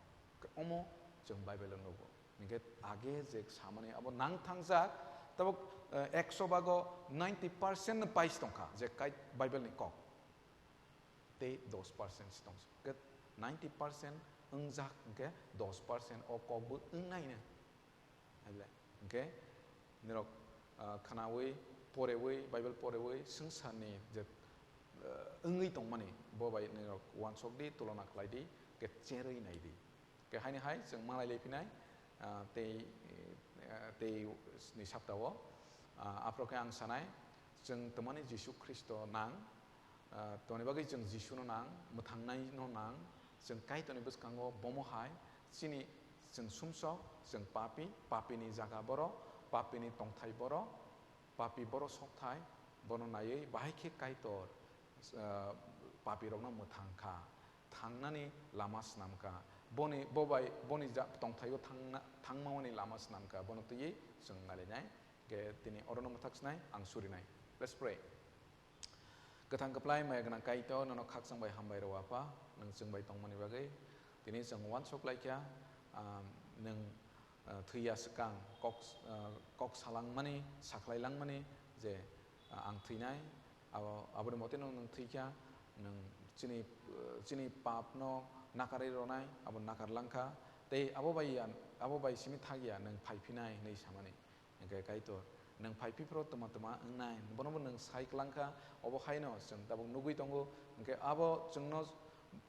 Omo chwng Bible-o nugo. Hwnkhe age je samani abo nang thangjak, tabuk, eh, ekso bago ninety percent no pais tongkha je kai Bible ni kok. Tei dos percent se tongsi. Hwnkhe ninety percent wngjak hwnkhe dos percent o kokbo wngnaino. Hai le. Hwnkhe nirok, ah, khwnawi, porewi, Bible porewi swngcharni je, ah, wngwi tongmani bo bai nirok uansuk di, tulona khlai di, hwnkhe cherwi nai di. Hwnkhe haini hai chwng malai lai phinai, ah, tei, ah, tei ni saptao, ah, aphuru khe ang sanai, chwng twmani Jisu Khristo nang, ah, toni bagwi chwng Jisuno nang, mwthangnaino nang, chwng Kaitorni bwskango bomo hai, chini chwng sumsok, chwng papi, papini jaga boro, papini tongthai boro, papi boro sokthai, bono naiwi bahai khe Kaitor, ah, papirokno mwthang kha, thangnani lama swnam kha, boni, bo bai, boni ja-, tongthaio thangna-, thangmani lama swnam kha, bono twiwi chwng nailainai. Hwnkhe tini orono mwthak swnai, ang surinai. Let's pray. Kwthang kwplai maya gwnang Kaitor, nono khakchang bai hambai rw Apha, nwng chwng bai tongmani bagwi. Tini chwng uansuk lai kha, ah, nwng, ah, thwi ya swkang kok, ah, kok salangmani, sakhlai langmani je, ah, ang thwinai, abo, aboni mote nwng, nwng thwi kha, nwng chini, ah, chini papno nakarwi rwnai, abo nakar lang kha, tei abo bai ya, abo bai simi thak ya nwng phai phinai hwnwi samani. Hwnkhe Kaitor, nwng phai phiphro twma twma wngnai, bono bo nwng sai klang kha, obo haino chwng tabuk nugwi tongo, hwnkhe abo chwngno,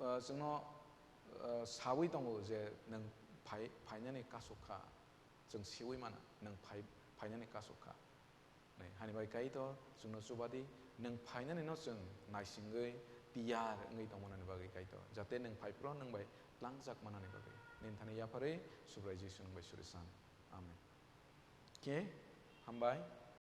ah, chwngno, ah, saui tongo je nwng phai-, phainani kasuk kha, chwng siui mano, nwng phai-, phainani kasuk kha. Nai, hani bai Kaitor, chwngno chuba di, nwng phainanino chwng naisingwi tiyar wngwi tongmanani bagwi Kaitor, jate nwng phai phro nwng bai tlangjak manani bagwi. Nini thani yapharwi Subrai Jisu nwng bai suri san. Amen. Khe, hambai,